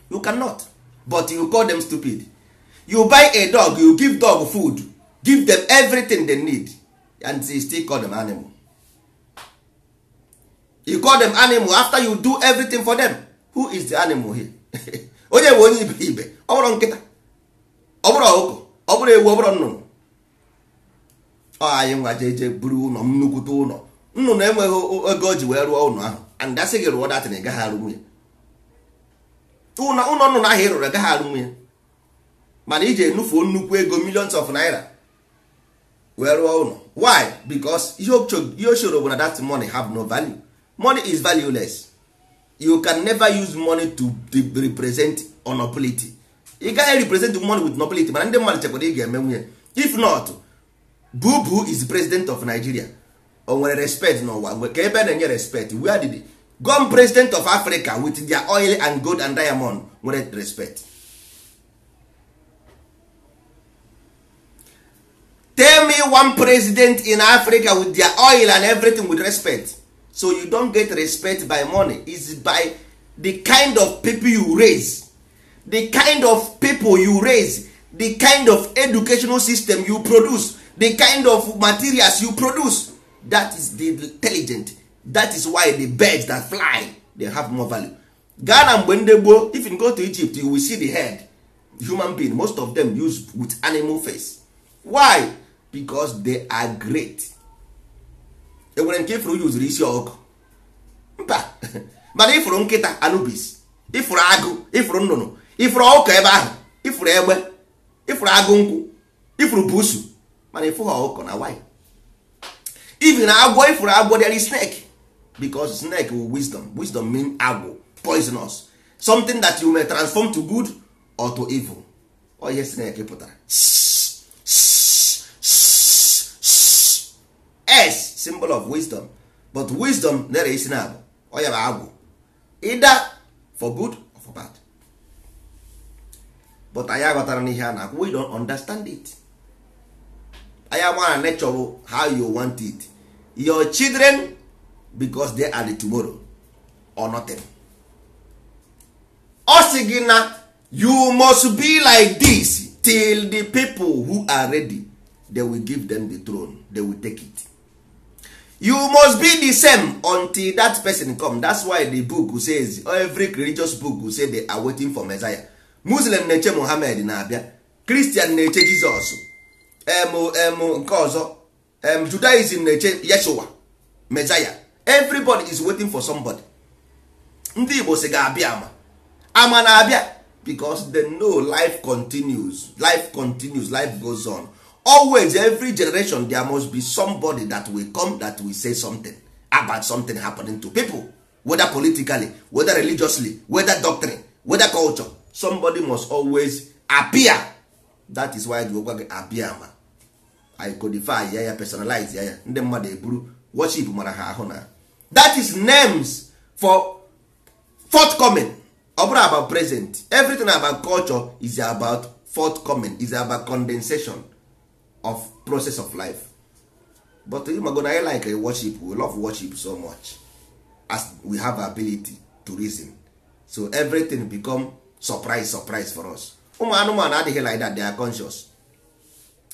You cannot. But you call them stupid. You buy a dog, you give dog food, give them everything they need, and you still call them animal. You call them animal after you do everything for them. Who is the animal here? Onye bụ onye ibe ibe? Ọ bụrụ nkịta, ọ bụrụ ọkụkọ, ọ bụrụ ewu, ọ bụrụ nnụnụ, ọ anyị nwa jeje buru ụlọ, nnukwute ụlọ. Nnụnụ enweghị ego o ji wee rụọ ụlọ ahụ, and asị gị rụọ datin, ị gaghị arụ nwunye ụlọ nnụnụ ahụ ị rụrụ, gaghị arụ nwunye. Mana iji enufuo nnukwu ego, millions of naira, wee rụọ ụlọ. Why? Because ihe o shoro bụ na that money have no value. Money is valueless. You can never use money to represent nobility. Ị gaghị represent money with nobility. Mana ndị mmadụ chekwara ị ga-eme nwunye. If not, Bubu is president of Nigeria, o nwere respect n'ụwa? Ka ebe na-enye respect, where did gone president of Africa with their oil and gold and diamond nwere respect? Tell me one president in Africa with their oil and everything with respect. So you don't get respect by money. It's by the kind of people you raise, the kind of people you raise, the kind of educational system you produce, the kind of materials you produce. That is the intelligent. That is why the birds that fly, they have more value. Ghana, mgbe ndị gboo, if you go to Egypt, you will see the head human being, most of them use with animal face. Why? Because they are great. Enwere nke ifuru yuzuru isi ọkụ mba, mana ifuru nkịta Anubis, ifuru agụ, ifuru nnụnụ, ifuru ọkụkọ ebe ahụ, ifuru egbe, ifuru agụ nkwụ, ifuru busu, mana ifu ha ọkụkọ na why? Even agwọ, ifuru agwọ, there is snake, because snake will wisdom. Wisdom mean agwọ, poisonous, something that you may transform to good or to evil. Ọ ihe snake pụtara. S, symbol of wisdom, but wisdom nere isi na abụ ọ ya bụ agwụ, either for good or for bad. But anyị aghọtara n'ihe a na-akwụ. We don't understand it. Anyị amara nature bụ how you want it, your children, because they are the tomorrow or nothing. Ọ sị gị na you must be like this till the people who are ready, they will give them the throne, they will take it. You must be the same until that person come. That's why the book says, every religious book say they are waiting for Messiah. Muslim na-eche Muhammad na-abịa, Christian na-eche Jizọs, em nke ọzọ, Judaism na-eche Yeshua Messiah. Everybody is waiting for somebody. Ndị Igbo si ga-abịa ama ama na-abịa. Because they know life continues, life continues, life goes on. Always, every generation there must be somebody that will come, that will say something about something happening to people, whether politically, whether religiously, whether doctrine, whether culture. Somebody must always appear. That is why gwa gị appear ma I codify ya, ya personalize ya, ya ndị mmadụ eburu worship mara ha ahụ na that is names for forthcoming. Ọ bụrụ about present, everything about culture is about forthcoming, is about condensation of process of life. But you gonna like a worship, we love worship so much as we have ability to reason, so everything become surprise, surprise for us. Ụmụ anụmanụ adịghị like that, they are conscious.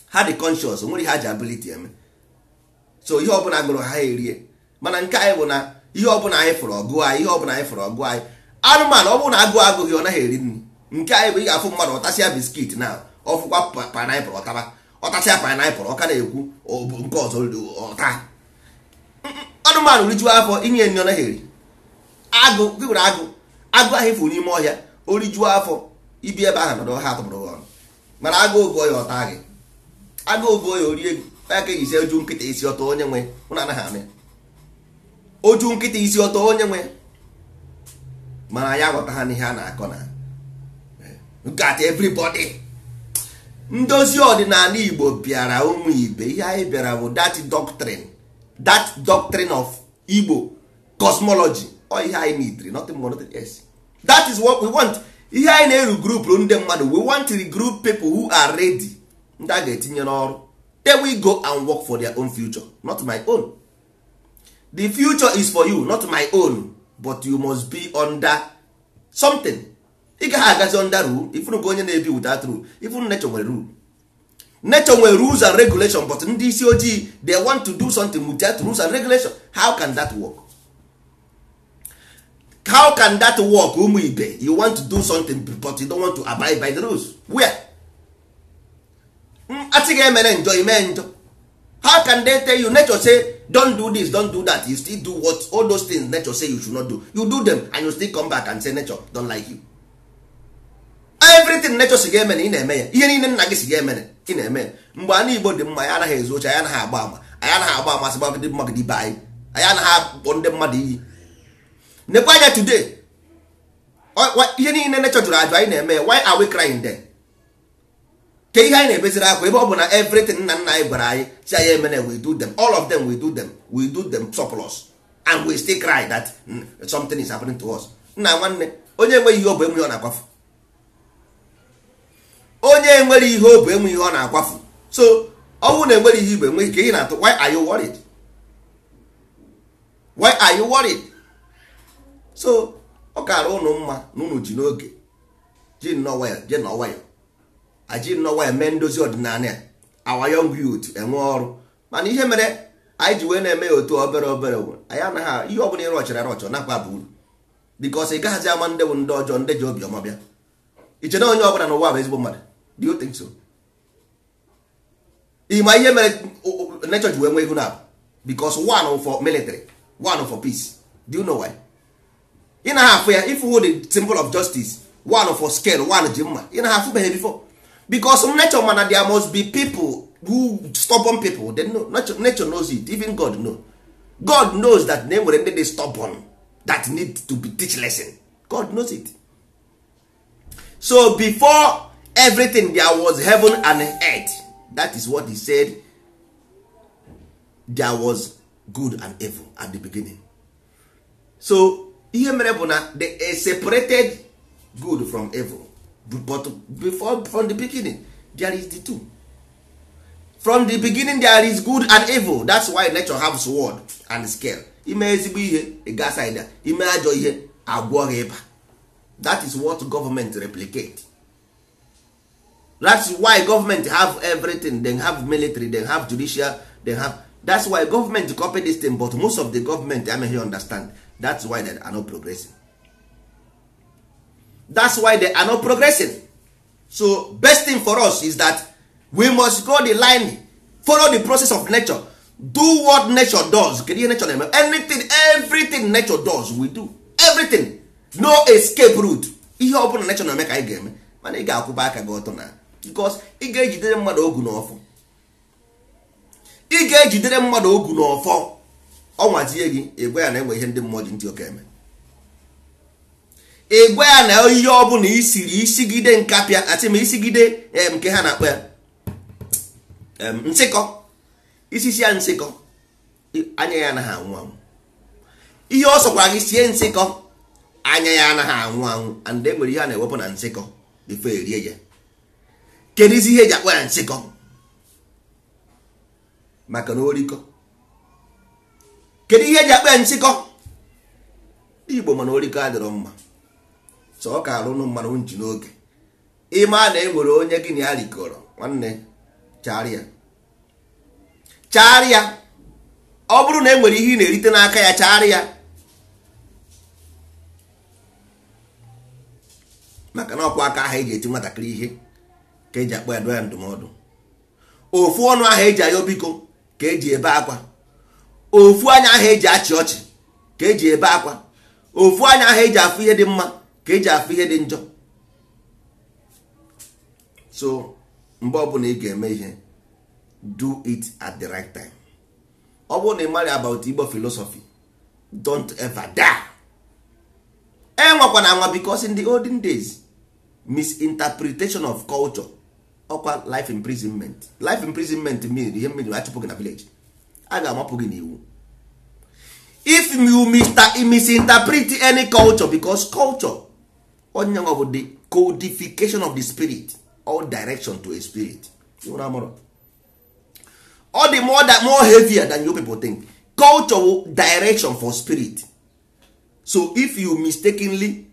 Ha dị conscious, nwere ihe ha ji ability eme. So ihe ọbụla gụrụ ha erie. Mana nke anyị bụ na ihe ọbụla anyị fụrụ ọgụ anyị, ihe ọbụla anyị fụrụ ọgụ anyị. Anụmanụ ọ bụrụ na agụụ agụghị ọ naghị eri nri. Nke anyị bụ ị ga-afụ mmadụ ọtasịa biscuit na ọfụkwa pineapple ọtaba, ọtasịa pineapple ọ ka na-ekwu nke ọzọ ọta. Anụmanụ rijuo afọ inye nri ọ naghị eri. Agụ gị were agụ, agụ ahụ ifuru n'ime ọhịa o rijuo afọ ibi ebe ahụ nọdụ ha atụpụrụ ọnụ. Mana agụ ogo ya ọta gị, agụ ogo ya orie gị. Ya ka eji oju nkịta isi ọtọ onye nwe ụnụ anaghị anụ ya. Oju nkịta isi ọtọ onye nwe. Mana ya aghọta ha n'ihe a na-akọ na look at everybody. Ndozi ọdịnala Igbo bịara ụmụ ibe, ihe anyị bịara bụ that doctrine, that doctrine of Igbo cosmology. Ọ ihe anyị need, nothing more, nothing else. That is what we want. Ihe anyị na-eru group ndị mmadụ, we want to regroup people who are ready, ndị a ga-etinye n'ọrụ. They will go and work for their own future, not my own. The future is for you, not my own. But you must be under something. Ị gaghị agazi under rule. Ifunu ka onye na-ebi without rule. Ifunu nature nwere rule, nature nwere rules and regulation. But ndị isi ojii, they want to do something without rules and regulation. How can that work? How can that work? Ụmụ ibe, you want to do something but you don't want to abide by the rules. Where asị ga emere njọ ime njọ. How can they tell you nature say don't do this, don't do that, you still do what all those things nature say you should not do? You do them and you still come back and say nature don't like you. Everything nature si ga-emene ị na-eme ya. Ihe niile nna gị si ga-emene ị na-eme ya. Mgbe ana Igbo dị mma, anyị anaghị ezu oche, anyị anaghị agba ama, anyị anaghị agba amasị gbagide mmadụ ibe anyị, anyị anaghị akpọ ndị mmadụ iyi. Nekwa anya today, ihe niile nature jụrụ ajụ anyị na-eme ya. Why are we crying then? Ke ihe anyị na-ebeziri akwa ebe ọ bụ na everything nna nna anyị gwara anyị si anyị emene, we do them, all of them, we do them, we do them surplus, and we still cry that something is happening to us. Nna nwanne, onye enweghị ihe ọ bụ enwe ihe ọ na-akwafu. Onye enwere ihe ọ bụ enwe ihe ọ na-akwafu. So ọnwụ na enwere ihe igbe enweghị ka ihe na-atụ. Why are you worried? Why are you worried? So ọ kara ụnụ mma na ụnụ ji n'oge ji nnọọ nwayọ, je nọ nwayọ, aji nnọọ nwayọ mee ndozi ọdịnala a. Our young youth enwe ọrụ. Mana ihe mere anyị ji wee na-eme ya otu obere obere bụ anyị anaghị ihe ọbụla ịrọchara arọchọ nakwa bụ uru, because ị gaghazi ama ndị bụ ndị ọjọọ, ndị ji obiọma bịa. Iche na onye ọbụla n'ụwa bụ ezigbo mmadụ? Do you think so? Ịma ihe mere nature ji wee nwee ihu na because one for military, one for peace. Do you know why? Ị na afụ ya, if who the symbol of justice, one for scale, one ji mma. Ị na afụbeghị before? Because nature mana there must be people who stubborn people. They know, nature, nature knows it. Even God know. God knows that na enwere ndị dị stubborn that need to be teach lesson. God knows it. So before everything there was heaven and earth. That is what he said. There was good and evil at the beginning. So ihe mere bụ na they separated good from evil, but before, from the beginning there is the two. From the beginning there is good and evil. That's why nature have sword and scale. Ime ezigbo ihe, ị gaa side. Ime ajọ ihe, agwọ gị ịba. That is what government replicate. That's why government have everything. They have military, they have judicial, they have. That's why government copy this thing, but most of the government amaghị understand. That's why they are not progressing. That's why they are not progressing. So best thing for us is that we must go the line, follow the process of nature, do what nature does. Kedu ihe nature na-eme? Anything, everything nature does, we do everything. No escape route. Ihe ọ bụla nature na-eme ka anyị ga-eme, mana ị ga-akwụba aka gị ọtọ na because ị ga-ejidere mmadụ ogu n'ọfọ. Ị ga-ejidere mmadụ ogu n'ọfọ, ọ nwazie gị, ịgwa ya na enwe ihe ndị mmụọ ji ntị oke eme. Ịgwa ya na ihe ọ bụla isiri isigide nkapịa asị ma isigide nke ha na-akpọ ya nsịkọ, isisi ya nsịkọ, anya ya anaghị anwụ anwụ. Ihe ọ sọkwara gị sie nsịkọ, anya ya anaghị anwụ anwụ. And e nwere ihe a na-ewepụ na nsịkọ before erie ya. Kedu isi ihe eji akpọ ya nsịkọ? Maka na orikọ. Kedu ihe eji akpọ ya nsịkọ? Ndị Igbo mana orikọ adịrọ mma, so ọ ka arụnụ mmanụ nji n'oge. Ịma na e nwere onye gị na ya rikọrọ, nwanne, chagharịa, chagharịa. Ọ bụrụ na e nwere ihe ị na-erite n'aka ya, chagharịa. Maka na ọkwa aka ahụ eji eti nwatakịrị ihe ka eji akpọ ya dụọ ya ndụmọdụ. Ofu ọnụ ahụ eji ayọ biko ka eji ebe akwa. Ofu anya ahụ eji achị ọchị ka eji ebe akwa. Ofu anya ahụ eji afụ ihe dị mma ka eji afụ ihe dị njọ. So mgbe ọbụla ị ga-eme ihe, do it at the right time. Ọ bụrụ na ị mara about Igbo philosophy, don't ever die. Enwekwana anwa, because in the olden days, misinterpretation of culture ọkwa life imprisonment. Life imprisonment mean ihe mmiri achụpụ gị na village, a ga-amapụ gị n'iwu if you misinterpret any culture, because culture onye nwa bụ the codification of the spirit or direction to a spirit. Ọ dị more heavier than you people think. Culture will direction for spirit. So if you mistakenly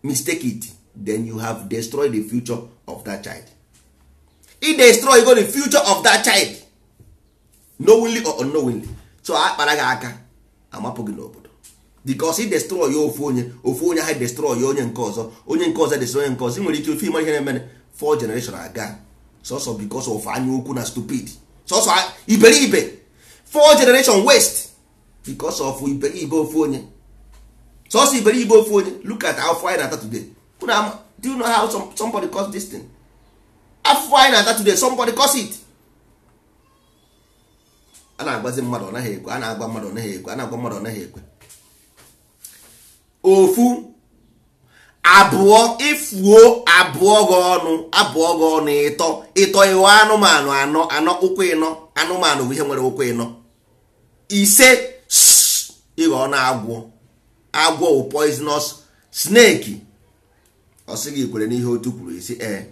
mistake it, then you have destroyed the future of that child. It destroy go the future of that child, knowingly or unknowingly. So akpara gị aka, amapụ gị n'obodo, because it destroy ya ofu onye, ofu onye ha destroy ya onye nke ọzọ, onye nke ọzọ destroy onye nke ọzọ. Ị nwere ike ofe ịmara ihe na-eme four generation aga sọsọ because of anya ukwu na stupid, sọsọ iberibe. Four generation waste because of iberibe ofu onye, sọsọ iberibe ofu onye. Look at how far na-ata today. Do you know how somebody cause this thing? Afọ anyị na-ata today, somebody cause it. A na-agbazi mmadụ ọ naghị ekwe, a na-agwa mmadụ ọ naghị ekwe, a na-agwa mmadụ ọ naghị ekwe. Ofu abụọ ifuo abụọ gị ọnụ, abụọ gị ọnụ, ịtọ ịtọ iwe anụmanụ anọ anọ ụkwụ ịnọ, anụmanụ bụ ihe nwere ụkwụ ịnọ. Ise ịghọ na agwọ, agwọ wụ poisonous snake. Ọ sị gị kwere n'ihe otu kwuru, isi ee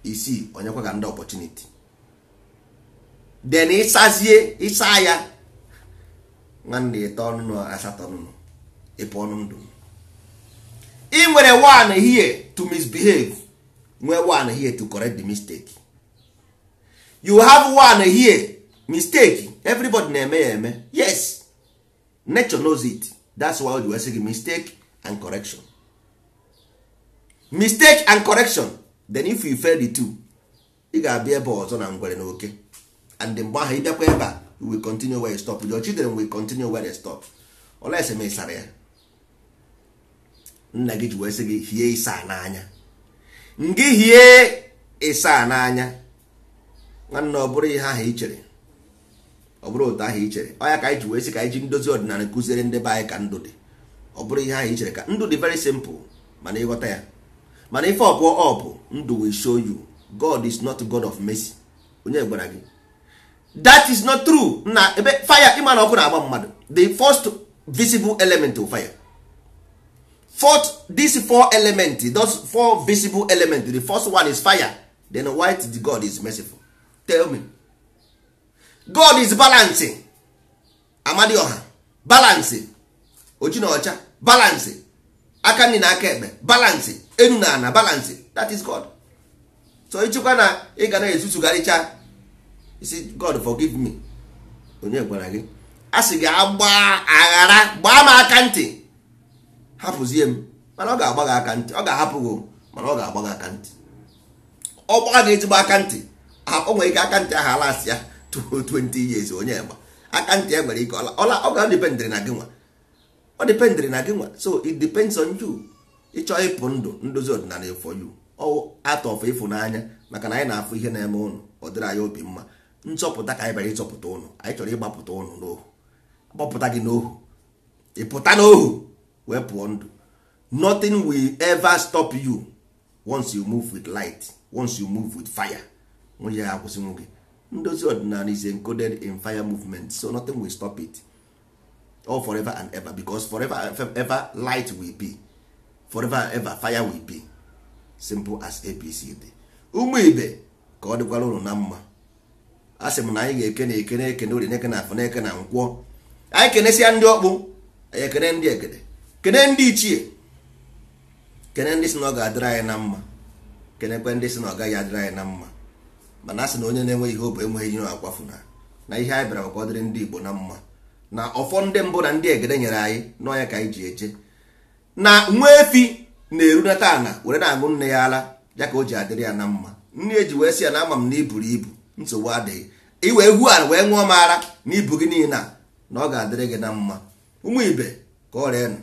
isii onyekwa ka ndị opportunity. Then ịsazie ịsa ya nwanne, ịtọ ọnụnụ asatọ ọnụnụ ịpụ ọnụ ndụ. Ị nwere one here to misbehave, nwee one here to correct the mistake. You have one here mistake, everybody na-eme ya eme. Yes, nature knows it. That's why we say mistake and correction, mistake and correction. Then if you fail the two, ị ga-abịa ebe ọzọ na ngwere na oke. And mgbe ahụ ị bịakwa ebe a, you will continue where you stop. Your children will continue where they stop. Unless ma ị sara ya, nna gị ji wee sị gị hie ịsa n'anya, ngị hie ịsa n'anya. Nwanne, ọ bụrụ ihe ahụ i chere, ọ bụrụ otu ahụ i chere, ọ ya ka anyị ji wee sị ka anyị ji ndozi ọdịnala kụziere ndị be anyị ka ndụ dị. Ọ bụrụ ihe ahụ i chere ka ndụ dị very simple, mana ịghọta ya. Mana ife ọpụọ ọpụ, ndụ will show you God is not God of mercy. Onye gwara gị that is not true? Na ebe fire, ịma na ọkụ na-agba mmadụ, the first visible element of fire. Fourth, these four element, those four visible element, the first one is fire. Then why the God is merciful? Tell me. God is balancing. Amadioha balance, oji na ọcha balance, aka nri na aka ekpe balance, enu na ana balance. That is God. So ịchịkwa na ị ga na-ezuzugharịcha isi God forgive me. Onye gwara gị? A sị gị agba aghara, gbaa m aka ntị, hapụzie m. Mana ọ ga-agba gị aka ntị, ọ ga-ahapụ gị, mana ọ ga-agba gị aka ntị. Ọ gbaa gị ezigbo aka ntị. O nwere ike aka ntị ahụ alasị ya 20 years. Onye gba aka ntị ya nwere ike ọ ga dependịrị na gị nwa, ọ dependịrị na gị nwa. So it depends on you. Ịchọ ịpụ ndụ, ndozi ọdịnala for you, out of ịfụnanya, maka na anyị na-afụ ihe na-eme ụnụ, ọ dịrị anyị obi mma. Nchọpụta ka anyị bịara ịchọpụta ụnụ. Anyị chọrọ ịgbapụta ụnụ n'ohu, gbapụta gị n'ohu, ịpụta n'ohu wee pụọ ndụ. Nothing will ever stop you once you move with light, once you move with fire. Nwunye ya akwụsịnwu gị. Ndozi ọdịnala is encoded in fire movement, so nothing will stop it, all forever and ever, because forever and ever light will be, forever and ever fire will be. Simple as ABCD. Ụmụ ibe, ka ọ dịkwara ụnụ na mma. A sị m na anyị ga-eke na eke na eke na orie na eke na afọ na eke na nkwọ. Anyị kenesịa ndị ọkpụ, anyị ekene ndị ekede, kene ndị ichie, kene ndị sị na ọ ga-adịrị anyị na mma, kenekwe ndị sị na ọ gaghị adịrị anyị na mma. Mana a sị na onye na-enweghị ihe obu enweghị ihe akwafu na ihe anyị bịara ka ọ dịrị ndị Igbo na mma, na ọfọ ndị mbụ na ndị egede nyere anyị n'ọnya ka anyị ji eje. Na nwa efi na-erunata ana were na-aṅụ nne ya ara ya, ka o ji adịrị ya na mma. Nne eji wee sị ya na ama m na iburu ibu, nsogbu adịghị, iwee gwu ala wee ṅụọ m ara na ibu gị niile na ọ ga-adịrị gị na mma. Ụmụ ibe, ka ọ reenụ.